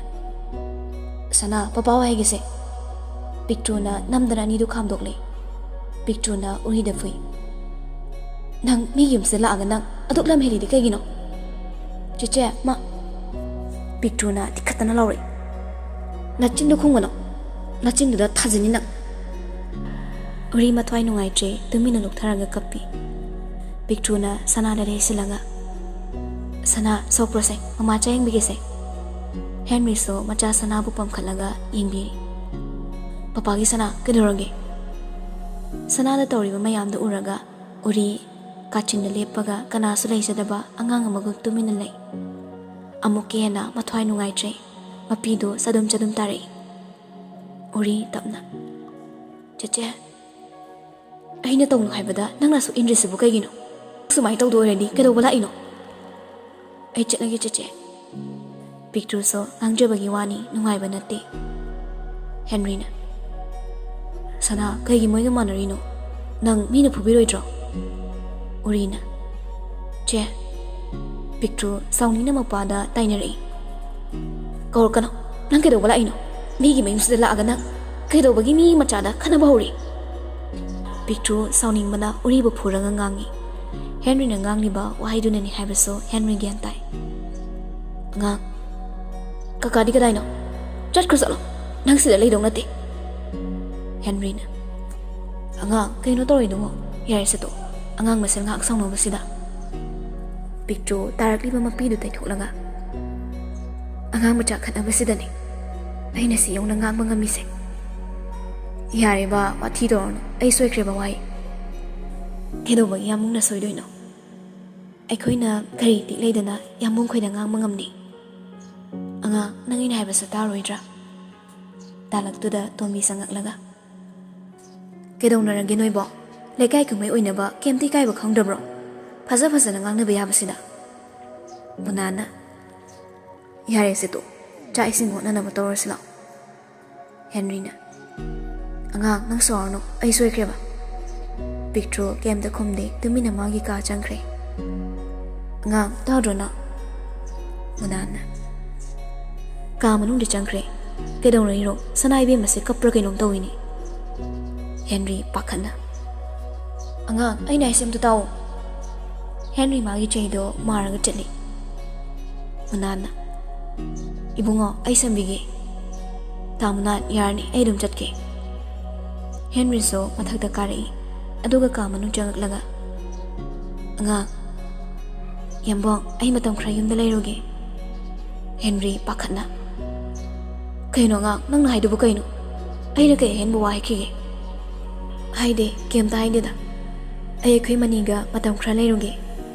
"ꯁꯅꯥ, ꯄꯄꯥ ꯍꯣꯏ ꯍꯥꯏꯒꯦꯁꯦ!" ꯄꯤꯛꯇ꯭ꯔꯨꯅ ꯅꯝꯗꯅ ꯑꯅꯤꯗꯨ ꯈꯥꯝꯗꯣꯛꯂꯦ꯫ ꯄꯤꯛꯇ꯭ꯔꯨꯅ ꯎꯔꯤꯗ ꯐꯨꯏ꯫ "ꯅꯪ ꯃꯤꯒꯤ ꯌꯨꯝꯁꯤꯗ ꯂꯥꯛꯑꯒ ꯅꯪ ꯑꯗꯨꯛ ꯂꯝ ꯍꯦꯜꯂꯤꯗꯤ ꯀꯩꯒꯤꯅꯣ?" "ꯆꯦꯆꯦ, ꯃꯥ꯫" ꯄꯤꯛꯇ꯭ꯔꯨꯅ ꯇꯤꯛꯈꯠꯇꯅ ꯂꯥꯎꯔꯛꯏ꯫ "ꯅꯆꯤꯟꯗꯨ ꯈꯨꯝꯒꯅꯨ꯫ ꯅꯆꯤꯟꯗꯨꯗ ꯊꯥꯖꯤꯟꯅꯤ ꯅꯪ!" ꯎꯔꯤ ꯃꯊ꯭ꯋꯥꯏ ꯅꯨꯡꯉꯥꯏꯇ꯭ꯔꯦ, ꯇꯨꯃꯤꯟꯅ ꯂꯨꯞꯊꯔꯒ ꯀꯞꯄꯤ꯫ ꯄꯤꯛꯇ꯭ꯔꯨꯅ ꯁꯅꯥꯗ ꯂꯩꯁꯤꯜꯂꯒ, "ꯁꯅꯥ, ꯁꯣꯛꯄ꯭ꯔꯣꯁꯦ? ꯃꯃꯥ ꯆꯥ ꯌꯦꯡꯕꯤꯒꯦꯁꯦ?" ꯍꯦꯟꯔꯤꯁꯨ ꯃꯆꯥ ꯁꯅꯥꯕꯨ ꯄꯝꯈꯠꯂꯒ ꯌꯦꯡꯕꯤꯔꯤ꯫ "ꯄꯄꯥꯒꯤ ꯁꯅꯥ, ꯀꯩꯗꯧꯔꯒꯦ?" ꯁꯅꯥꯗ ꯇꯧꯔꯤꯕ ꯃꯌꯥꯝꯗꯨ ꯎꯔꯒ ꯎꯔꯤ ꯀꯥꯆꯤꯟꯗ ꯂꯦꯞꯄꯒ ꯀꯅꯥꯁꯨ ꯂꯩꯖꯗꯕ ꯑꯉꯥꯡ ꯑꯃꯒꯨꯝ ꯇꯨꯃꯤꯟꯅ ꯂꯩ꯫ ꯑꯃꯨꯛꯀ ꯍꯦꯟꯅ ꯃꯊ꯭ꯋꯥꯏ ꯅꯨꯡꯉꯥꯏꯇ꯭ꯔꯦ꯫ ꯃꯄꯤꯗꯨ ꯆꯗꯨꯝ ꯆꯗꯨꯝ ꯇꯥꯔꯛꯏ꯫ ꯎꯔꯤ ꯇꯞꯅ, "ꯆꯦꯆꯦ, ꯑꯩꯅ ꯇꯧꯅꯨ ꯍꯥꯏꯕꯗ ꯅꯪꯅ ꯑꯁꯨꯛ ꯏꯟꯗ꯭ꯔꯤꯁꯤꯕꯨ ꯀꯩꯒꯤꯅꯣ? ꯁꯨꯃꯥꯏꯅ ꯇꯧꯗꯣꯏ ꯑꯣꯏꯔꯗꯤ ꯀꯩꯗꯧꯕ ꯂꯥꯛꯏꯅꯣ?" "ꯑꯩ ꯆꯠꯂꯒꯦ ꯆꯦꯆꯦ꯫" ꯄꯤꯛꯇ꯭ꯔꯨꯁꯨ ꯉꯥꯡꯖꯕꯒꯤ ꯋꯥꯅꯤ, ꯅꯨꯡꯉꯥꯏꯕ ꯅꯠꯇꯦ꯫ ꯍꯦꯟꯔꯤꯅ, "ꯁꯅꯥ, ꯀꯩꯒꯤ ꯃꯣꯏꯒ ꯃꯥꯟꯅꯔꯤꯅꯣ? ꯅꯪ ꯃꯤꯅ ꯐꯨꯕꯤꯔꯣꯏꯗ꯭ꯔꯣ?" ꯎꯔꯤꯅ, "ꯆꯦ꯫" ꯄꯤꯛꯇ꯭ꯔꯨ ꯁꯥꯎꯅꯤꯡꯅ ꯃꯄꯥꯗ ꯇꯥꯏꯅꯔꯛꯏ꯫ "ꯀꯧꯔꯛꯀꯅꯣ꯫ ꯅꯪ ꯀꯩꯗꯧꯕ ꯂꯥꯛꯏꯅꯣ? ꯃꯤꯒꯤ ꯃꯌꯨꯝꯁꯤꯗ ꯂꯥꯛꯑꯒ ꯅꯪ ꯀꯩꯗꯧꯕꯒꯤ ꯃꯤ ꯃꯆꯥꯗ ꯈꯠꯅꯕ ꯍꯧꯔꯤ?" ꯄꯤꯛꯇ꯭ꯔꯨ ꯁꯥꯎꯅꯤꯡꯕꯅ ꯎꯔꯤꯕꯨ ꯐꯨꯔꯒ ꯉꯥꯡꯉꯤ꯫ ꯍꯦꯟꯔꯤꯅ ꯉꯥꯡꯂꯤꯕ ꯋꯥꯍꯩꯗꯨꯅꯅꯤ ꯍꯥꯏꯕꯁꯨ ꯍꯦꯟꯔꯤ ꯒ꯭ꯌꯥꯟ ꯇꯥꯏ꯫ "ꯑꯉꯥꯡ, ꯀꯀꯥꯗꯤ ꯀꯗꯥꯏꯅꯣ? ꯆꯠꯈ꯭ꯔꯣ, ꯆꯠꯂꯣ꯫ ꯅꯪ ꯁꯤꯗ ꯂꯩꯗꯧ ꯅꯠꯇꯦ꯫" ꯍꯦꯟꯔꯤꯅ, "ꯑꯉꯥꯡ, ꯀꯩꯅꯣ ꯇꯧꯔꯤꯗꯨꯕꯣ? ꯌꯥꯔꯦꯁꯦ ꯇꯣꯛꯑꯣ꯫ ꯑꯉꯥꯡ ꯃꯁꯦꯜ ꯉꯥꯏꯍꯥꯛ ꯁꯥꯎꯅꯕꯁꯤꯗ꯫" ꯄꯤꯛꯇ꯭ꯔꯨ ꯇꯥꯔꯛꯂꯤꯕ ꯃꯄꯤꯗꯨ ꯇꯩꯊꯣꯛꯂꯒ, "ꯑꯉꯥꯡ ꯃꯆꯥ ꯈꯠꯅꯕꯁꯤꯗꯅꯤ ꯑꯩꯅ ꯁꯤ ꯌꯧꯅ ꯉꯥꯡꯕ ꯉꯝꯃꯤꯁꯦ꯫" "ꯌꯥꯔꯦꯕ, ꯋꯥꯊꯤ ꯇꯧꯔꯅꯨ꯫ ꯑꯩ ꯁꯣꯏꯈ꯭ꯔꯦꯕ, ꯋꯥꯏ꯫" "ꯀꯩꯗꯧꯕꯒꯤ ꯌꯥꯝ ꯃꯨꯛꯅ ꯁꯣꯏꯗꯣꯏꯅꯣ? ꯑꯩꯈꯣꯏꯅ ꯀꯔꯤ ꯏꯇꯤꯛ ꯂꯩꯗꯅ ꯌꯥꯝꯕꯨꯡ ꯈꯣꯏꯗ ꯉꯥꯡꯕ ꯉꯝꯅꯤ? ꯑꯉꯥꯡ, ꯅꯪ ꯑꯩꯅ ꯍꯥꯏꯕꯁꯨ ꯇꯥꯔꯣꯏꯗ꯭ꯔꯥ?" ꯇꯥꯂꯛꯇꯨꯗ ꯇꯣꯝꯕꯤ ꯆꯪꯉꯛꯂꯒ, "ꯀꯩꯗꯧꯅꯔꯒꯦ ꯅꯣꯏꯕꯣ? ꯂꯩꯀꯥꯏ ꯀꯨꯝꯍꯩ ꯑꯣꯏꯅꯕ ꯀꯩꯝꯇ ꯏꯀꯥꯏꯕ ꯈꯪꯗ꯭ꯔꯕ꯭ꯔꯣ? ꯐꯖ ꯐꯖꯅ ꯉꯥꯡꯅꯕ ꯌꯥꯕꯁꯤꯗ꯫" ꯃꯨꯅꯥꯅ, "ꯌꯥꯔꯦꯁꯦ ꯇꯣ, ꯆꯥꯛ ꯏꯁꯤꯡ ꯍꯣꯠꯅꯅꯕ ꯇꯧꯔꯁꯤ ꯂꯥꯛꯑꯣ꯫" ꯍꯦꯟꯔꯤꯅ, "ꯑꯉꯥꯡ, ꯅꯪ ꯁꯥꯎꯔꯅꯨ, ꯑꯩ ꯁꯣꯏꯈ꯭ꯔꯦꯕ꯫" ꯄꯤꯛꯇ꯭ꯔꯨ ꯀꯩꯝꯇ ꯈꯨꯝꯗꯦ, ꯇꯨꯃꯤꯟꯅ ꯃꯥꯒꯤ ꯀꯥ ꯆꯪꯈ꯭ꯔꯦ꯫ "ꯑꯉꯥꯡ, ꯇꯥꯗ꯭ꯔꯣ ꯅꯪ?" ꯃꯨꯅꯥꯟꯅ ꯀꯥ ꯃꯅꯨꯡꯗ ꯆꯪꯈ꯭ꯔꯦ꯫ "ꯀꯩꯗꯧꯅꯔꯤꯅꯣ? ꯁꯅꯥ ꯏꯕꯦꯝꯃꯁꯦ ꯀꯞꯄ꯭ꯔꯥ ꯀꯩꯅꯣꯝ ꯇꯧꯏꯅꯦ꯫" ꯍꯦꯟꯔꯤ ꯄꯥꯈꯠꯅ, "ꯑꯉꯥꯡ, ꯑꯩꯅ ꯍꯥꯏꯁꯦ ꯑꯝꯇ ꯇꯥꯎꯑꯣ꯫" ꯍꯦꯟꯔꯤ ꯃꯥꯒꯤ ꯆꯩꯗꯣ ꯃꯥꯔꯒ ꯆꯠꯂꯤ꯫ ꯃꯨꯅꯥꯟꯅ, "ꯏꯕꯨꯡꯉꯣ, ꯑꯩ ꯁꯝꯕꯤꯒꯦ꯫" "ꯇꯥ ꯃꯨꯅꯥꯟ, ꯌꯥꯔꯅꯤ, ꯑꯩ ꯑꯗꯨꯝ ꯆꯠꯀꯦ꯫" ꯍꯦꯟꯔꯤꯁꯨ ꯃꯊꯛꯇ ꯀꯥꯔꯛꯏ, ꯑꯗꯨꯒ ꯀꯥ ꯃꯅꯨꯡ ꯆꯪꯉꯛꯂꯒ, "ꯑꯉꯥꯡ, ꯌꯥꯝꯕꯣꯡ, ꯑꯩ ꯃꯇꯝ ꯈꯔ ꯌꯨꯝꯗ ꯂꯩꯔꯨꯒꯦ꯫" ꯍꯦꯟꯔꯤ ꯄꯥꯈꯠꯅ, "ꯀꯩꯅꯣ ꯑꯉꯥꯡ, ꯅꯪꯅ ꯍꯥꯏꯗꯨꯕꯨ ꯀꯩꯅꯣ? ꯑꯩꯅ ꯀꯩ ꯑꯍꯦꯟꯕ ꯋꯥ ꯍꯥꯏꯈꯤꯒꯦ?" "ꯍꯥꯏꯗꯦ, ꯀꯩꯝꯇ ꯍꯥꯏꯗꯦꯗ꯫ ꯑꯩ ꯑꯩꯈꯣꯏ ꯃꯅꯤꯒ ꯃꯇꯝ ꯈꯔ ꯂꯩꯔꯨꯒꯦ꯫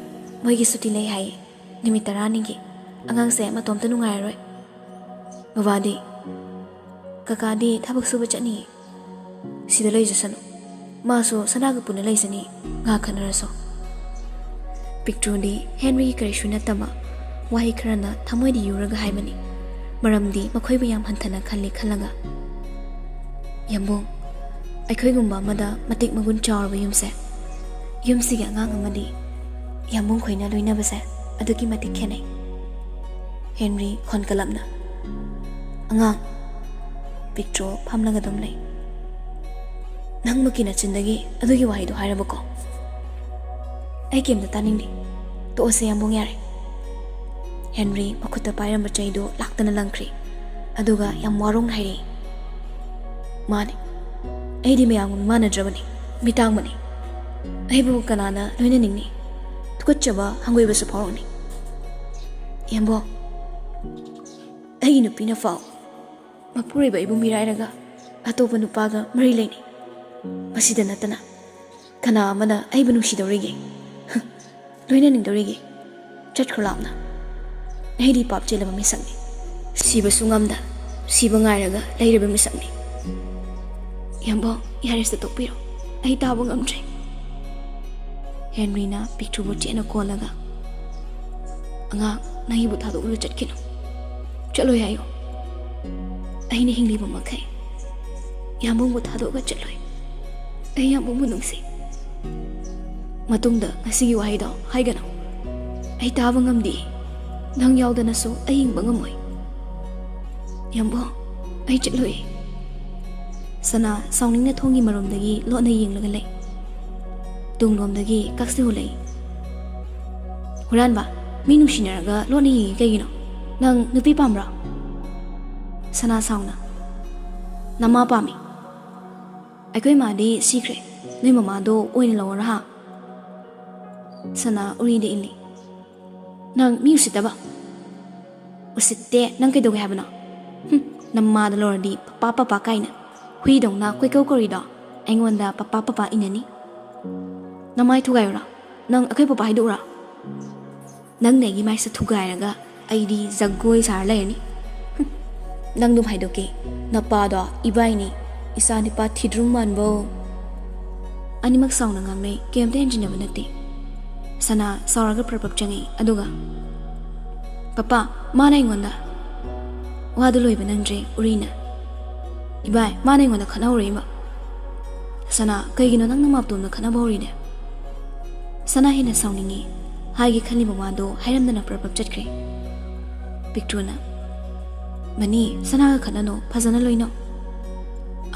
ꯃꯣꯏꯒꯤ ꯁꯨꯇꯤ ꯂꯩ ꯍꯥꯏꯌꯦ, ꯅꯨꯃꯤꯠ ꯇꯔꯥꯅꯤꯒꯤ꯫ ꯑꯉꯥꯡꯁꯦ ꯃꯇꯣꯝꯇ ꯅꯨꯡꯉꯥꯏꯔꯔꯣꯏ꯫" ꯕꯕꯥꯗꯤ? ꯀꯀꯥꯗꯤ ꯊꯕꯛ ꯁꯨꯕ ꯆꯠꯅꯤꯌꯦ꯫ ꯁꯤꯗ ꯂꯩꯖꯁꯅꯨ꯫ ꯃꯥꯁꯨ ꯁꯅꯥꯒ ꯄꯨꯟꯅ ꯂꯩꯖꯅꯤ, ꯉꯥꯏꯍꯥꯛ ꯈꯠꯅꯔꯁꯨ꯫ ꯄꯤꯛꯇ꯭ꯔꯨꯗꯤ ꯍꯦꯟꯔꯤꯒꯤ ꯀꯔꯤꯁꯨ ꯅꯠꯇꯕ ꯋꯥꯍꯩ ꯈꯔꯅ ꯊꯃꯣꯏꯗ ꯌꯨꯔꯒ ꯍꯥꯏꯕꯅꯤ꯫ ꯃꯔꯝꯗꯤ ꯃꯈꯣꯏꯕꯨ ꯌꯥꯝ ꯍꯟꯊꯅ ꯈꯜꯂꯤ ꯈꯜꯂꯒ꯫ "ꯌꯥꯝꯕꯨꯡ, ꯑꯩꯈꯣꯏꯒꯨꯝꯕ ꯑꯃꯗ ꯃꯇꯤꯛ ꯃꯒꯨꯟ ꯆꯥꯎꯔꯕ ꯌꯨꯝꯁꯦ, ꯌꯨꯝꯁꯤꯒꯤ ꯑꯉꯥꯡ ꯑꯃꯗꯤ ꯌꯥꯝꯕꯨꯡ ꯈꯣꯏꯅ ꯂꯣꯏꯅꯕꯁꯦ ꯑꯗꯨꯛꯀꯤ ꯃꯇꯤꯛ ꯈꯦꯠꯅꯩ꯫" ꯍꯦꯟꯔꯤ ꯈꯣꯟꯀꯂꯞꯅ꯫ "ꯑꯉꯥꯡ꯫" ꯄꯤꯛꯇ꯭ꯔꯨ ꯐꯝꯂꯒ ꯑꯗꯨꯝ ꯂꯩ꯫ "ꯅꯪꯃꯛꯀꯤ ꯅꯆꯤꯟꯗꯒꯤ ꯑꯗꯨꯒꯤ ꯋꯥꯍꯩꯗꯣ ꯍꯥꯏꯔꯕꯀꯣ? ꯑꯩ ꯀꯩꯝꯇ ꯇꯥꯅꯤꯡꯗꯦ꯫ ꯇꯣꯛꯑꯁꯦ ꯌꯥꯝꯕꯨꯡ, ꯌꯥꯔꯦ꯫" ꯍꯦꯟꯔꯤ ꯃꯈꯨꯠꯇ ꯄꯥꯏꯔꯝꯕ ꯆꯩꯗꯨ ꯂꯥꯛꯇꯅ ꯂꯪꯈ꯭ꯔꯤ꯫ ꯑꯗꯨꯒ ꯌꯥꯝ ꯋꯥꯔꯧꯅ ꯍꯥꯏꯔꯛꯏ, "ꯃꯥꯅꯦ, ꯑꯩꯗꯤ ꯃꯌꯥꯝꯒ ꯃꯤꯃꯥꯟꯅꯗ꯭ꯔꯕꯅꯤ, ꯃꯤꯇꯥꯡꯕꯅꯤ꯫ ꯑꯩꯕꯨ ꯀꯅꯥꯅ ꯂꯣꯏꯅꯅꯤꯡꯅꯤ? ꯇꯨꯀꯠꯆꯕ ꯍꯪꯒꯣꯏꯕꯁꯨ ꯐꯥꯎꯔꯛꯅꯤ꯫" "ꯌꯥꯝꯕꯨꯡ, ꯑꯩꯒꯤ ꯅꯨꯄꯤꯅ ꯐꯥꯎ ꯃꯄꯨꯔꯣꯏꯕ ꯑꯩꯕꯨ ꯃꯤꯔꯥꯏꯔꯒ ꯑꯇꯣꯞꯄ ꯅꯨꯄꯥꯒ ꯃꯔꯤ ꯂꯩꯅꯩ꯫ ꯃꯁꯤꯗ ꯅꯠꯇꯅ ꯀꯅꯥ ꯑꯃꯅ ꯑꯩꯕꯨ ꯅꯨꯡꯁꯤꯗꯧꯔꯤꯒꯦ? ꯂꯣꯏꯅꯅꯤꯡꯗꯧꯔꯤꯒꯦ? ꯆꯠꯈ꯭ꯔꯣ ꯂꯥꯞꯅ꯫ ꯑꯩꯗꯤ ꯄꯥꯞ ꯆꯦꯜꯂꯕ ꯃꯤꯁꯛꯅꯤ꯫ ꯁꯤꯕꯁꯨ ꯉꯝꯗ ꯁꯤꯕ ꯉꯥꯏꯔꯒ ꯂꯩꯔꯕ ꯃꯤꯁꯛꯅꯤ꯫" "ꯌꯥꯝꯕꯨꯡ, ꯌꯥꯔꯦꯁꯦ, ꯇꯣꯛꯄꯤꯔꯣ꯫ ꯑꯩ ꯇꯥꯕ ꯉꯝꯗ꯭ꯔꯦ꯫" ꯍꯦꯟꯔꯤꯅ ꯄꯤꯛꯇ꯭ꯔꯨꯕꯨ ꯆꯦꯠꯅ ꯀꯣꯜꯂꯒ, "ꯑꯉꯥꯡ, ꯅꯪ ꯑꯩꯕꯨ ꯊꯥꯗꯣꯛꯂꯒ ꯆꯠꯈꯤꯅꯨ꯫ ꯆꯠꯂꯣꯏ ꯍꯥꯏꯌꯣ꯫ ꯑꯩꯅ ꯍꯤꯡꯂꯤꯕ ꯃꯈꯩ ꯌꯥꯝꯕꯨꯡꯕꯨ ꯊꯥꯗꯣꯛꯑꯒ ꯆꯠꯂꯣꯏ꯫ ꯑꯩ ꯌꯥꯝꯕꯨꯡꯕꯨ ꯅꯨꯡꯁꯤ꯫ ꯃꯇꯨꯡꯗ ꯉꯁꯤꯒꯤ ꯋꯥꯍꯩꯗꯣ ꯍꯥꯏꯒꯅꯨ꯫ ꯑꯩ ꯇꯥꯕ ꯉꯝꯗꯦ꯫ ꯅꯪ ꯌꯥꯎꯗꯅꯁꯨ ꯑꯩ ꯍꯤꯡꯕ ꯉꯝꯃꯣꯏ꯫ ꯌꯥꯝꯕꯨꯡ, ꯑꯩ ꯆꯠꯂꯣꯏ꯫" ꯁꯅꯥ ꯁꯥꯎꯅꯤꯡꯅ ꯊꯣꯡꯒꯤ ꯃꯔꯣꯝꯗꯒꯤ ꯂꯣꯠꯅ ꯌꯦꯡꯂꯒ ꯂꯩ꯫ ꯇꯨꯡꯂꯣꯝꯗꯒꯤ ꯀꯛꯁꯤꯍꯨ ꯂꯩ꯫ "ꯍꯨꯔꯥꯟꯕ, ꯃꯤ ꯅꯨꯡꯁꯤꯅꯔꯒ ꯂꯣꯠꯅ ꯌꯦꯡꯉꯤ ꯀꯩꯒꯤꯅꯣ? ꯅꯪ ꯅꯨꯄꯤ ꯄꯥꯝꯕ꯭ꯔꯣ?" ꯁꯅꯥ ꯁꯥꯎꯅ, "ꯅꯃꯥ ꯄꯥꯝꯃꯤ꯫" "ꯑꯩꯈꯣꯏ ꯃꯥꯗꯤ ꯁꯤꯈ꯭ꯔꯦ, ꯅꯣꯏ ꯃꯃꯥꯗꯣ ꯑꯣꯏꯅ ꯂꯧꯔꯣ ꯍꯥ?" ꯁꯅꯥ ꯎꯔꯤꯗ ꯏꯜꯂꯤ꯫ "ꯅꯪ ꯃꯤ ꯎꯁꯤꯠꯇꯕ꯫" "ꯎꯁꯤꯠꯇꯦ, ꯅꯪ ꯀꯩꯗꯧꯒꯦ ꯍꯥꯏꯕꯅꯣ?" "ꯍꯨꯝ, ꯅꯃꯥꯗ ꯂꯧꯔꯗꯤ ꯄꯄꯥ ꯄꯄꯥ ꯀꯥꯏꯅ ꯍꯨꯏꯗꯧꯅ ꯀꯣꯏꯀꯧ ꯀꯧꯔꯤꯗꯣ ꯑꯩꯉꯣꯟꯗ ꯄꯄꯥ ꯄꯄꯥ ꯏꯟꯅꯅꯤ?" "ꯅꯃꯥꯏ ꯊꯨꯒꯥꯏꯌꯨꯔꯣ? ꯅꯪ ꯑꯩꯈꯣꯏ ꯄꯄꯥ ꯍꯥꯏꯗꯣꯛꯎꯔꯣ?" "ꯅꯪꯅ ꯑꯩꯒꯤ ꯃꯥꯏꯁꯦ ꯊꯨꯒꯥꯏꯔꯒ ꯑꯩꯗꯤ ꯖꯒꯣꯏ ꯁꯥꯔ ꯂꯩꯔꯅꯤ꯫" "ꯍꯨꯝ, ꯅꯪꯗꯨꯝ ꯍꯥꯏꯗꯣꯛꯀꯦ, ꯅꯄꯥꯗꯣ ꯏꯕꯥꯏꯅꯤ, ꯏꯆꯥ ꯅꯤꯄꯥ ꯊꯤꯗ꯭ꯔꯨꯝ ꯃꯥꯟꯕꯧ꯫ ꯑꯅꯤꯃꯛ ꯁꯥꯎꯅ ꯉꯥꯡꯅꯩ, ꯀꯩꯝꯇ ꯍꯦꯟꯖꯤꯟꯅꯕ ꯅꯠꯇꯦ꯫ ꯁꯅꯥ ꯁꯥꯎꯔꯒ ꯄ꯭ꯔꯞ ꯄ꯭ꯔꯞ ꯆꯪꯉꯛꯏ, ꯑꯗꯨꯒ, "ꯄꯄꯥ, ꯃꯥꯅ ꯑꯩꯉꯣꯟꯗ꯫" ꯋꯥꯗꯨ ꯂꯣꯏꯕ ꯅꯪꯗ꯭ꯔꯦ ꯎꯔꯤꯅ꯫ "ꯏꯕꯥꯏ, ꯃꯥꯅ ꯑꯩꯉꯣꯟꯗ ꯈꯠꯅꯍꯧꯔꯛꯏꯕ꯫" "ꯁꯅꯥ, ꯀꯩꯒꯤꯅꯣ ꯅꯪꯅ ꯃꯥꯝꯇꯣꯟꯗ ꯈꯠꯅꯕ ꯍꯧꯔꯤꯗꯤ?" ꯁꯅꯥ ꯍꯦꯟꯅ ꯁꯥꯎꯅꯤꯡꯉꯤ꯫ ꯍꯥꯏꯒꯦ ꯈꯜꯂꯤꯕ ꯋꯥꯗꯣ ꯍꯥꯏꯔꯝꯗꯅ ꯄ꯭ꯔꯞ ꯄ꯭ꯔꯞ ꯆꯠꯈ꯭ꯔꯦ꯫ ꯄꯤꯛꯇ꯭ꯔꯨꯅ, "ꯃꯅꯤ, ꯁꯅꯥꯒ ꯈꯠꯅꯅꯣ, ꯐꯖꯅ ꯂꯣꯏꯅꯧ꯫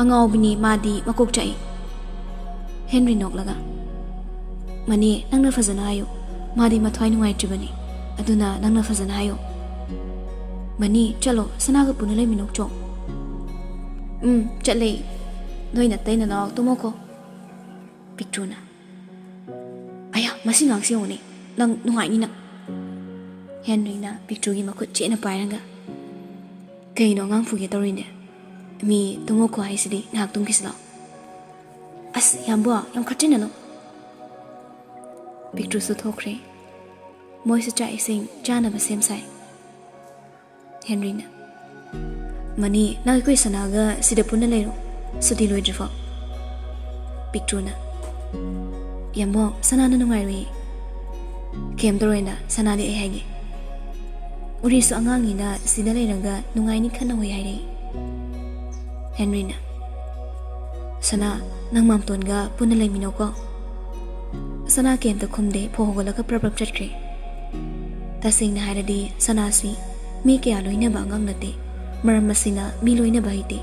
ꯑꯉꯥꯎꯕꯤꯅꯤ ꯃꯥꯗꯤ, ꯃꯀꯣꯛ ꯆꯥꯛꯏ꯫" ꯍꯦꯟꯔꯤ ꯅꯣꯛꯂꯒ, "ꯃꯅꯤ, ꯅꯪꯅ ꯐꯖꯅ ꯍꯥꯏꯌꯨ, ꯃꯥꯗꯤ ꯃꯊ꯭ꯋꯥꯏ ꯅꯨꯡꯉꯥꯏꯇ꯭ꯔꯤꯕꯅꯤ, ꯑꯗꯨꯅ ꯅꯪꯅ ꯐꯖꯅ ꯍꯥꯏꯌꯨ꯫ ꯃꯅꯤ, ꯆꯠꯂꯣ, ꯁꯅꯥꯒ ꯄꯨꯟꯅ ꯂꯩꯃꯤꯟꯅꯧ ꯆꯣ꯫" "ꯎꯝ, ꯆꯠꯂꯦ꯫ ꯅꯣꯏ ꯅꯇꯩ ꯅꯅꯥꯎ ꯇꯨꯝꯃꯣꯀꯣ꯫" ꯄꯤꯛꯇ꯭ꯔꯨꯅ, "ꯑꯌꯥ, ꯃꯁꯤ ꯉꯥꯡꯁꯤ ꯌꯦꯡꯉꯨꯅꯦ, ꯅꯪ ꯅꯨꯡꯉꯥꯏꯅꯤ ꯅꯪ꯫" ꯍꯦꯟꯔꯤꯅ ꯄꯤꯛꯇ꯭ꯔꯨꯒꯤ ꯃꯈꯨꯠ ꯆꯦꯠꯅ ꯄꯥꯏꯔꯒ, "ꯀꯩꯅꯣ ꯑꯉꯥꯡ ꯐꯨꯒꯦ ꯇꯧꯔꯤꯅꯦ? ꯃꯤ ꯇꯨꯝꯃꯣꯀꯣ ꯍꯥꯏꯁꯤꯗꯤ, ꯉꯥꯏꯍꯥꯛ ꯇꯨꯝꯈꯤꯁꯤ ꯂꯥꯎ꯫" "ꯑꯁ, ꯌꯥꯝꯕꯣ, ꯌꯥꯝ ꯈꯠꯆꯤꯟꯅꯅꯨ꯫" ꯄꯤꯛꯇ꯭ꯔꯨꯁꯨ ꯊꯣꯛꯈ꯭ꯔꯦ꯫ ꯃꯣꯏꯁꯨ ꯆꯥꯛ ꯏꯁꯤꯡ ꯆꯥꯅꯕ ꯁꯦꯝ ꯁꯥꯏ꯫ ꯍꯦꯟꯔꯤꯅ, "ꯃꯅꯤ, ꯅꯪ ꯑꯩꯈꯣꯏ ꯁꯅꯥꯒ ꯁꯤꯗ ꯄꯨꯟꯅ ꯂꯩꯔꯣ, ꯁꯨꯇꯤ ꯂꯣꯏꯗ꯭ꯔꯤꯐꯥꯎ꯫" ꯄꯤꯛꯇ꯭ꯔꯨꯅ, "ꯌꯥꯝꯕꯣ, ꯁꯅꯥꯅ ꯅꯨꯡꯉꯥꯏꯔꯣꯏꯌꯦ꯫" "ꯀꯩꯝ ꯇꯧꯔꯣꯏꯗ, ꯁꯅꯥꯗꯤ ꯑꯩ ꯍꯥꯏꯒꯦ꯫ ꯎꯔꯤꯁꯨ ꯑꯉꯥꯡꯅꯤꯅ ꯁꯤꯗ ꯂꯩꯔꯒ ꯅꯨꯡꯉꯥꯏꯅꯤ ꯈꯟꯅ ꯍꯣꯏ ꯍꯥꯏꯔꯛꯏ꯫" ꯍꯦꯟꯔꯤꯅ, "ꯁꯅꯥ, ꯅꯪ ꯃꯥꯝꯇꯣꯟꯒ ꯄꯨꯟꯅ ꯂꯩꯃꯤꯟꯅꯧꯀꯣ꯫" ꯁꯅꯥ ꯀꯩꯝꯇ ꯈꯨꯝꯗꯦ, ꯐꯧ ꯍꯧꯒꯠꯂꯒ ꯄ꯭ꯔꯞ ꯄ꯭ꯔꯞ ꯆꯠꯈ꯭ꯔꯦ꯫ ꯇꯁꯦꯡꯅ ꯍꯥꯏꯔꯗꯤ ꯁꯅꯥꯁꯤ ꯃꯤ ꯀꯌꯥ ꯂꯣꯏꯅꯕ ꯑꯉꯥꯡ ꯅꯠꯇꯦ, ꯃꯔꯝ ꯑꯁꯤꯅ ꯃꯤ ꯂꯣꯏꯅꯕ ꯍꯩꯇꯦ꯫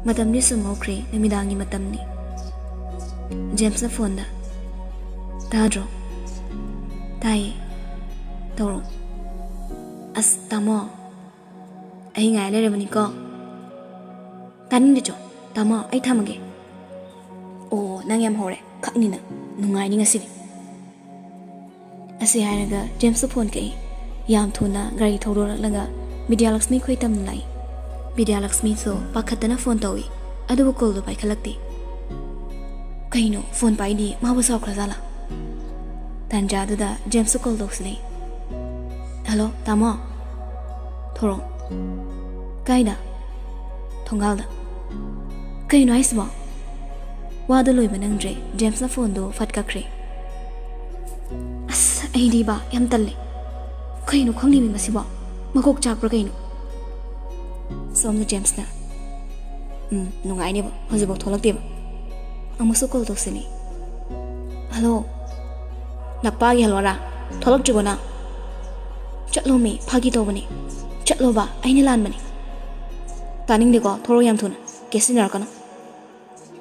ꯃꯇꯝꯗꯤ ꯁꯨꯝ ꯍꯧꯈ꯭ꯔꯦ, ꯅꯨꯃꯤꯗꯥꯡꯒꯤ ꯃꯇꯝꯅꯤ꯫ ꯖꯦꯝꯁꯅ ꯐꯣꯟꯗ, "ꯇꯥꯗ꯭ꯔꯣ?" "ꯇꯥꯏꯌꯦ꯫ ꯇꯧꯔꯣ꯫" "ꯑꯁ, ꯇꯥꯃꯣ, ꯑꯩ ꯉꯥꯏ ꯂꯩꯔꯕꯅꯤꯀꯣ꯫" "ꯇꯥꯅꯤꯡꯗꯦ ꯆꯣ, ꯇꯥꯃꯣ, ꯑꯩ ꯊꯝꯃꯒꯦ꯫" "ꯑꯣ, ꯅꯪ ꯌꯥꯝ ꯍꯧꯔꯦ, ꯈꯛꯅꯤꯅ, ꯅꯨꯡꯉꯥꯏꯅꯤ ꯉꯁꯤꯗꯤ꯫" ꯑꯁꯤ ꯍꯥꯏꯔꯒ ꯖꯦꯝꯁꯇ ꯐꯣꯟ ꯀꯛꯏ꯫ ꯌꯥꯝ ꯊꯨꯅ ꯒꯥꯔꯤ ꯊꯧꯗꯣꯔꯛꯂꯒ ꯕꯤꯗ꯭ꯌꯥꯂꯛꯁꯃꯤ ꯈꯣꯏ ꯇꯝꯅ ꯂꯥꯛꯏ꯫ ꯕꯤꯗ꯭ꯌꯥꯂꯛꯁꯃꯤꯁꯨ ꯄꯥꯈꯠꯇꯅ ꯐꯣꯟ ꯇꯧꯏ, ꯑꯗꯨꯕꯨ ꯀꯣꯜꯗꯨ ꯄꯥꯏꯈꯠꯂꯛꯇꯦ꯫ ꯀꯩꯅꯣ, ꯐꯣꯟ ꯄꯥꯏꯗꯤ? ꯃꯥꯕꯨ ꯁꯥꯎꯈ꯭ꯔꯖꯥꯠꯂꯥ? ꯇꯥꯟꯖꯥꯗꯨꯗ ꯖꯦꯝꯁꯇ ꯀꯣꯜ ꯇꯧꯁꯤꯜꯂꯛꯏ꯫ "ꯍꯜꯂꯣ, ꯇꯥꯃꯣ꯫ ꯊꯣꯔꯛꯑꯣ꯫ ꯀꯥꯏꯗ?" "ꯊꯣꯡꯒꯥꯜꯗ꯫" "ꯀꯩꯅꯣ ꯍꯥꯏꯁꯤꯕꯣ?" ꯋꯥꯗꯣ ꯂꯣꯏꯕ ꯅꯪꯗ꯭ꯔꯦ, ꯖꯦꯝꯁꯅ ꯐꯣꯟꯗꯣ ꯐꯠ ꯀꯛꯈ꯭ꯔꯦ꯫ "ꯑꯁ, ꯑꯩꯗꯤꯕ ꯌꯥꯝ ꯇꯜꯂꯦ꯫ ꯀꯩꯅꯣ ꯈꯪꯗꯦꯃꯤ ꯃꯁꯤꯕꯣ꯫ ꯃꯀꯣꯛ ꯆꯥꯛꯄ꯭ꯔꯥ ꯀꯩꯅꯣ?" ꯁꯣꯝꯗ ꯖꯦꯝꯁꯅ, "ꯎꯝ, ꯅꯨꯡꯉꯥꯏꯅꯦꯕ, ꯍꯧꯖꯤꯛꯐꯥꯎ ꯊꯣꯛꯂꯛꯇꯦꯕ꯫ ꯑꯃꯨꯛꯁꯨ ꯀꯣꯜ ꯇꯧꯁꯤꯅꯦ꯫ ꯍꯜꯂꯣ, ꯅꯄꯥꯒꯤ ꯍꯜꯂꯣꯔꯥ? ꯊꯣꯛꯂꯛꯇ꯭ꯔꯤꯕꯣ ꯅꯪ? ꯆꯠꯂꯣꯃꯤ, ꯐꯥꯒꯤ ꯇꯧꯕꯅꯤ꯫ ꯆꯠꯂꯣꯕ, ꯑꯩꯅ ꯂꯥꯟꯕꯅꯤ꯫ ꯇꯥꯅꯤꯡꯗꯦꯀꯣ, ꯊꯣꯔꯛꯑꯣ ꯌꯥꯝ ꯊꯨꯅ꯫ ꯀꯦꯁꯤꯟꯅꯔꯛꯀꯅꯨ꯫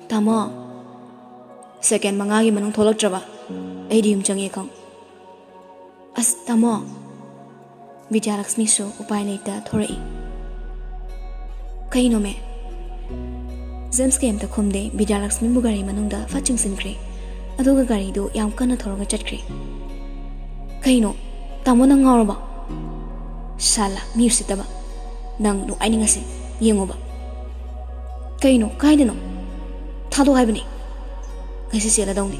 ꯇꯥꯃꯣ, ꯁꯦꯀꯦꯟ ꯃꯉꯥꯒꯤ ꯃꯅꯨꯡ ꯊꯣꯛꯂꯛꯇ꯭ꯔꯕ ꯑꯩꯗꯤ ꯌꯨꯝ ꯆꯪꯉꯦ ꯈꯪ꯫ ꯑꯁ, ꯇꯥꯃꯣ!" ꯕꯤꯗ꯭ꯌꯥꯂꯛꯁꯃꯤꯁꯨ ꯎꯄꯥꯏ ꯂꯩꯇ ꯊꯣꯔꯛꯏ꯫ "ꯀꯩꯅꯣꯃꯦ?" ꯖꯦꯝꯁ ꯀꯩꯝꯇ ꯈꯨꯝꯗꯦ, ꯕꯤꯗ꯭ꯌꯥꯂꯛꯁꯃꯤꯕꯨ ꯒꯥꯔꯤ ꯃꯅꯨꯡꯗ ꯐꯠ ꯆꯤꯡꯁꯤꯟꯈ꯭ꯔꯦ꯫ ꯑꯗꯨꯒ ꯒꯥꯔꯤꯗꯨ ꯌꯥꯝ ꯀꯟꯅ ꯊꯧꯔꯒ ꯆꯠꯈ꯭ꯔꯦ꯫ "ꯀꯩꯅꯣ? ꯇꯥꯃꯣ, ꯅꯪ ꯉꯥꯎꯔꯕꯣ? ꯁꯥꯂꯥ, ꯃꯤ ꯎꯁꯤꯠꯇꯕ꯫ ꯅꯪ ꯅꯨꯡꯉꯥꯏꯅꯤꯡꯉꯁꯤ꯫ ꯌꯦꯡꯉꯣꯕ꯫" "ꯀꯩꯅꯣ? ꯀꯥꯏꯗꯅꯣ? ꯊꯥꯗꯣꯛ ꯍꯥꯏꯕꯅꯦ꯫ ꯉꯁꯤ ꯆꯦꯜꯂꯗꯧꯅꯤ꯫"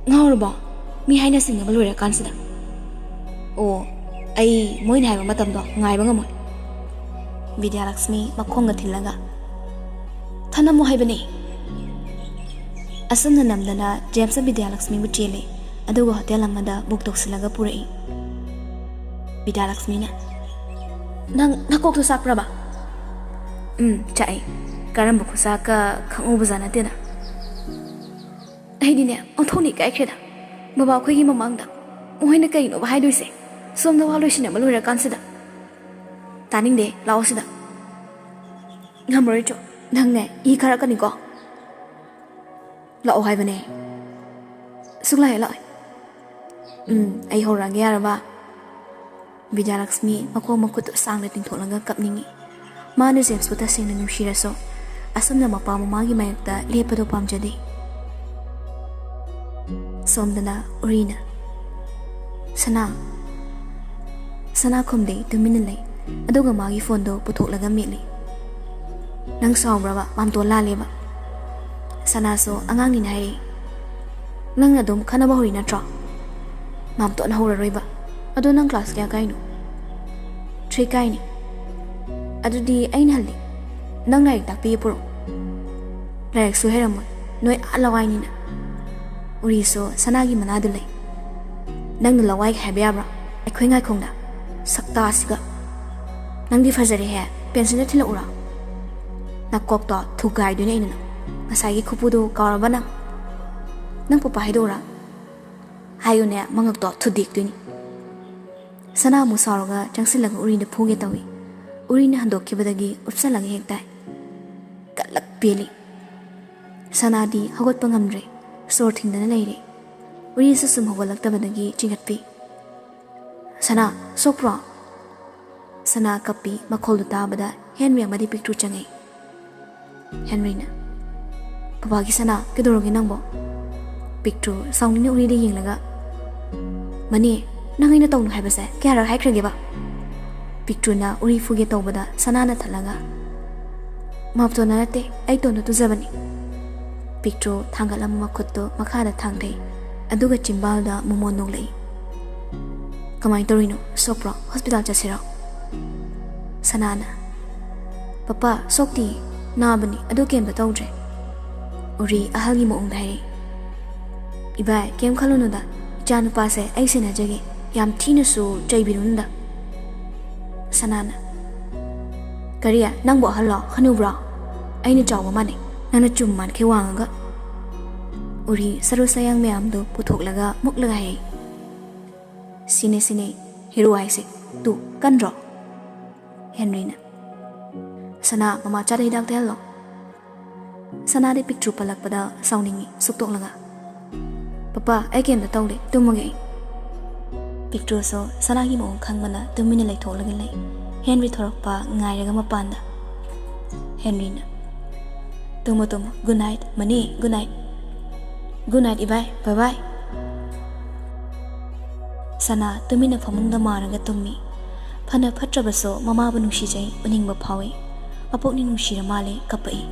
"ꯉꯥꯎꯔꯕꯣ? ꯃꯤ ꯍꯥꯏꯅ ꯁꯤꯡꯅꯕ ꯂꯣꯏꯔꯀꯥꯟꯁꯤꯗ꯫" "ꯑꯣ, ꯑꯩ ꯃꯣꯏꯅ ꯍꯥꯏꯕ ꯃꯇꯝꯗꯣ ꯉꯥꯏꯕ ꯉꯝꯃꯣꯏ꯫" ꯕꯤꯗ꯭ꯌꯥꯂꯛꯁꯃꯤ ꯃꯈꯣꯡꯒ ꯊꯤꯜꯂꯒ, "ꯊꯅꯝꯃꯣ ꯍꯥꯏꯕꯅꯦ꯫" ꯑꯁꯨꯝꯅ ꯅꯝꯗꯅ ꯖꯦꯝꯁꯅ ꯕꯤꯗ꯭ꯌꯥꯂꯛꯁꯃꯤꯕꯨ ꯆꯦꯜꯂꯦ, ꯑꯗꯨꯒ ꯍꯣꯇꯦꯜ ꯑꯃꯗ ꯕꯨꯛ ꯇꯧꯁꯤꯜꯂꯒ ꯄꯨꯔꯛꯏ꯫ ꯕꯤꯗ꯭ꯌꯥꯂꯛꯁꯃꯤꯅ, "ꯅꯪ ꯅꯀꯣꯛꯇꯣ ꯆꯥꯛꯄ꯭ꯔꯕ?" "ꯎꯝ, ꯆꯥꯛꯑꯦ꯫ ꯀꯔꯝꯕ ꯈꯨꯆꯥꯛꯀ ꯈꯪꯍꯧꯕꯖꯥꯠ ꯅꯠꯇꯦꯗ꯫" "ꯑꯩꯗꯤꯅꯦ, ꯑꯣꯟꯊꯣꯛꯅ ꯏꯀꯥꯏꯈ꯭ꯔꯦꯗ꯫ ꯕꯕꯥ ꯑꯩꯈꯣꯏꯒꯤ ꯃꯃꯥꯡꯗ ꯃꯈꯣꯏꯅ ꯀꯩꯅꯣꯕ ꯍꯥꯏꯗꯣꯏꯁꯦ? ꯁꯣꯝꯗ ꯋꯥ ꯂꯣꯏꯁꯤꯟꯅꯕ ꯂꯣꯏꯔꯀꯥꯟꯁꯤꯗ꯫" "ꯇꯥꯅꯤꯡꯗꯦ, ꯂꯥꯛꯑꯣ ꯁꯤꯗ꯫" "ꯉꯝꯃꯔꯣꯏ ꯆꯣ, ꯅꯪꯅꯦ ꯏ ꯀꯥꯔꯛꯀꯅꯤꯀꯣ꯫ ꯂꯥꯛꯑꯣ ꯍꯥꯏꯕꯅꯦ꯫" "ꯁꯨꯛꯂꯥꯛ ꯍꯦꯛ ꯂꯥꯛꯑꯣꯏ꯫" "ꯎꯝ, ꯑꯩ ꯍꯧꯔꯛꯑꯒꯦ ꯌꯥꯔꯕ?" ꯕꯤꯗ꯭ꯌꯥꯂꯛꯁꯃꯤ ꯃꯈꯣꯡ ꯃꯈꯨꯠꯇꯨ ꯁꯥꯡꯅ ꯇꯤꯡꯊꯣꯛꯂꯒ ꯀꯞꯅꯤꯡꯏ꯫ ꯃꯥꯅ ꯖꯦꯝꯁꯄꯨ ꯇꯁꯦꯡꯅ ꯅꯨꯡꯁꯤꯔꯁꯨ, ꯑꯁꯨꯝꯅ ꯃꯄꯥ ꯃꯃꯥꯒꯤ ꯃꯥꯌꯣꯛꯇ ꯂꯦꯞꯄꯗꯨ ꯄꯥꯝꯖꯗꯦ꯫ ꯁꯣꯝꯗꯅ ꯎꯔꯤꯅ, "ꯁꯅꯥ꯫" ꯁꯅꯥ ꯈꯨꯝꯗꯦ, ꯇꯨꯃꯤꯟꯅ ꯂꯩ꯫ ꯑꯗꯨꯒ ꯃꯥꯒꯤ ꯐꯣꯟꯗꯣ ꯄꯨꯊꯣꯛꯂꯒ ꯃꯦꯠꯂꯤ꯫ "ꯅꯪ ꯁꯥꯎꯕ꯭ꯔꯕ? ꯃꯥꯝꯇꯣꯟ ꯂꯥꯜꯂꯦꯕ꯫" ꯁꯅꯥꯁꯨ ꯑꯉꯥꯡꯅꯤꯅ ꯍꯥꯏꯔꯛꯏ꯫ "ꯅꯪ ꯑꯗꯨꯝ ꯈꯟꯅꯕ ꯍꯧꯔꯤ ꯅꯠꯇ꯭ꯔꯣ? ꯃꯥꯝꯇꯣꯟ ꯍꯧꯔꯔꯣꯏꯕ꯫ ꯑꯗꯣ ꯅꯪ ꯀ꯭ꯂꯥꯁ ꯀꯌꯥ ꯀꯥꯏꯅꯣ?" "ꯊ꯭ꯔꯤ ꯀꯥꯏꯅꯤ꯫ ꯑꯗꯨꯗꯤ ꯑꯩꯅ ꯍꯜꯂꯤ꯫ ꯅꯪ ꯂꯥꯏꯔꯤꯛ ꯇꯥꯛꯄꯤꯒꯦ ꯄꯨꯔꯛꯑꯣ꯫" "ꯂꯥꯏꯔꯤꯛꯁꯨ ꯍꯩꯔꯝꯃꯣꯏ, ꯅꯣꯏ ꯑꯥ ꯂꯋꯥꯏꯅꯤꯅ꯫" ꯎꯔꯤꯁꯨ ꯁꯅꯥꯒꯤ ꯃꯅꯥꯗꯨ ꯂꯩ꯫ "ꯅꯪꯅ ꯂꯋꯥꯏꯒ ꯍꯥꯏꯕ ꯌꯥꯕ꯭ꯔꯥ? ꯑꯩꯈꯣꯏ ꯉꯥꯏꯈꯣꯡꯗ꯫ ꯁꯛꯇꯥꯁꯤꯒ꯫ ꯅꯪꯗꯤ ꯐꯖꯔꯦꯍꯦ, ꯄꯦꯟꯁꯤꯜꯗ ꯊꯤꯜꯂꯛꯎꯔꯥ?" "ꯅꯀꯣꯛꯇꯣ ꯊꯨꯒꯥꯏꯗꯣꯏꯅꯦ ꯑꯩꯅ ꯅꯪ꯫ ꯉꯁꯥꯏꯒꯤ ꯈꯨꯐꯨꯗꯨ ꯀꯥꯎꯔꯕ ꯅꯪ? ꯅꯪ ꯄꯄꯥ ꯍꯥꯏꯗꯣꯛꯎꯔꯥ? ꯍꯥꯏꯌꯨꯅꯦ, ꯃꯉꯛꯇꯣ ꯊꯨꯗꯦꯛꯇꯣꯏꯅꯤ꯫" ꯁꯅꯥ ꯑꯃꯨꯛ ꯁꯥꯎꯔꯒ ꯆꯪꯁꯤꯜꯂꯒ ꯎꯔꯤꯗ ꯐꯨꯒꯦ ꯇꯧꯏ꯫ ꯎꯔꯤꯅ ꯍꯟꯗꯣꯛꯈꯤꯕꯗꯒꯤ ꯎꯞꯁꯜꯂꯒ ꯍꯦꯛ ꯇꯥꯏ꯫ ꯀꯜꯂꯛ ꯄꯦꯜꯂꯤ꯫ ꯁꯅꯥꯗꯤ ꯍꯧꯒꯠꯄ ꯉꯝꯗ꯭ꯔꯦ, ꯁꯣꯔ ꯊꯤꯡꯗꯅ ꯂꯩꯔꯦ꯫ ꯎꯔꯤꯁꯨ ꯁꯨꯝ ꯍꯧꯒꯠꯂꯛꯇꯕꯗꯒꯤ ꯆꯤꯡꯈꯠꯄꯤ꯫ "ꯁꯅꯥ, ꯁꯣꯛꯄ꯭ꯔꯣ?" ꯁꯅꯥ ꯀꯞꯄꯤ꯫ ꯃꯈꯣꯜꯗꯨ ꯇꯥꯕꯗ ꯍꯦꯟꯔꯤ ꯑꯃꯗꯤ ꯄꯤꯛꯇ꯭ꯔꯨ ꯆꯪꯉꯛꯏ꯫ ꯍꯦꯟꯔꯤꯅ, "ꯄꯄꯥꯒꯤ ꯁꯅꯥ, ꯀꯩꯗꯧꯔꯒꯦ ꯅꯪꯕꯣ?" ꯄꯤꯛꯇ꯭ꯔꯨ ꯁꯥꯎꯅꯤꯡꯅ ꯎꯔꯤꯗ ꯌꯦꯡꯂꯒ, "ꯃꯅꯦ, ꯅꯪ ꯑꯩꯅ ꯇꯧꯅꯨ ꯍꯥꯏꯕꯁꯦ ꯀꯌꯥꯔꯛ ꯍꯥꯏꯈ꯭ꯔꯒꯦꯕ?" ꯄꯤꯛꯇ꯭ꯔꯨꯅ ꯎꯔꯤ ꯐꯨꯒꯦ ꯇꯧꯕꯗ ꯁꯅꯥꯅ ꯊꯠꯂꯒ, "ꯃꯥꯝꯇꯣꯟꯅ ꯅꯠꯇꯦ, ꯑꯩ ꯇꯣꯟꯗ ꯇꯨꯖꯕꯅꯤ꯫" ꯄꯤꯛꯇ꯭ꯔꯨ ꯊꯥꯡꯒꯠꯂꯝꯕ ꯃꯈꯨꯠꯇꯨ ꯃꯈꯥꯗ ꯊꯥꯡꯊꯩ, ꯑꯗꯨꯒ ꯆꯤꯝꯕꯥꯜꯗ ꯃꯣꯃꯣꯟ ꯅꯣꯛꯂꯛꯏ꯫ "ꯀꯃꯥꯏꯅ ꯇꯧꯔꯤꯅꯣ? ꯁꯣꯛꯄ꯭ꯔꯣ? ꯍꯣꯁꯄꯤꯇꯥꯜ ꯆꯠꯁꯤꯔꯣ?" ꯁꯅꯥꯅ, "ꯄꯄꯥ, ꯁꯣꯛꯇꯤꯌꯦ, ꯅꯥꯕꯅꯤ, ꯑꯗꯨ ꯀꯩꯝꯇ ꯇꯧꯗ꯭ꯔꯦ꯫" ꯎꯔꯤ ꯑꯍꯜꯒꯤ ꯃꯑꯣꯡꯗ ꯍꯥꯏꯔꯛꯏ꯫ "ꯏꯕꯥꯏ, ꯀꯩꯝ ꯈꯜꯂꯨꯅꯨꯗ, ꯏꯆꯥ ꯅꯨꯄꯥꯁꯦ ꯑꯩ ꯁꯦꯟꯅꯖꯒꯦ, ꯌꯥꯝ ꯊꯤꯅꯁꯨ ꯆꯩꯕꯤꯔꯨꯅꯨꯗ꯫" ꯁꯅꯥꯅ, "ꯀꯔꯤ? ꯅꯪꯕꯨ ꯑꯍꯜꯂꯣ? ꯍꯅꯨꯕ꯭ꯔꯣ? ꯑꯩꯅ ꯆꯥꯎꯕ ꯃꯥꯟꯅꯩ, ꯅꯪꯅ ꯆꯨꯝ ꯃꯥꯟꯈꯩ ꯋꯥꯡꯉꯒ꯫" ꯎꯔꯤ ꯁꯔꯨ ꯁꯌꯥꯡ ꯃꯌꯥꯝꯗꯨ ꯄꯨꯊꯣꯛꯂꯒ ꯃꯨꯛꯂꯒ ꯍꯥꯏꯔꯛꯏ꯫ "ꯁꯤꯅꯦ, ꯁꯤꯅꯦ, ꯍꯦꯔꯣ ꯍꯥꯏꯁꯦ꯫ ꯇꯨ, ꯀꯟꯗ꯭ꯔꯣ?" ꯍꯦꯟꯔꯤꯅ, "ꯁꯅꯥ, ꯃꯃꯥꯆꯥꯗ ꯍꯤꯗꯥꯛ ꯇꯩꯍꯜꯂꯣ꯫" ꯁꯅꯥꯗꯤ ꯄꯤꯛꯇ꯭ꯔꯨ ꯄꯜꯂꯛꯄꯗ ꯁꯥꯎꯅꯤꯡꯉꯤ, ꯁꯨꯛꯇꯣꯛꯂꯒ, "ꯄꯄꯥ, ꯑꯩ ꯀꯩꯝꯇ ꯇꯧꯗꯦ, ꯇꯨꯝꯃꯒꯦ ꯑꯩ꯫" ꯄꯤꯛꯇ꯭ꯔꯨꯁꯨ ꯁꯅꯥꯒꯤ ꯃꯑꯣꯡ ꯈꯪꯕꯅ ꯇꯨꯃꯤꯟꯅ ꯂꯩꯊꯣꯛꯂꯒ ꯂꯩ꯫ ꯍꯦꯟꯔꯤ ꯊꯣꯔꯛꯄ ꯉꯥꯏꯔꯒ ꯃꯄꯥꯟꯗ꯫ ꯍꯦꯟꯔꯤꯅ, "ꯇꯨꯝꯃꯣ, ꯇꯨꯝꯃꯣ꯫ Good night, Mani, good night꯫ Good night, ꯏꯕꯥꯏ, bye bye꯫" ꯁꯅꯥ ꯇꯨꯃꯤꯟꯅ ꯐꯃꯨꯡꯗ ꯃꯥꯔꯒ ꯇꯨꯝꯃꯤ꯫ ꯐꯅ ꯐꯠꯇ꯭ꯔꯕꯁꯨ ꯃꯃꯥꯕꯨ ꯅꯨꯡꯁꯤꯖꯩ, ꯎꯅꯤꯡꯕ ꯐꯥꯎꯏ꯫ ꯃꯄꯨꯛꯅꯤꯡ ꯅꯨꯡꯁꯤꯔ ꯃꯥꯜꯂꯦ, ꯀꯞꯄꯛꯏ꯫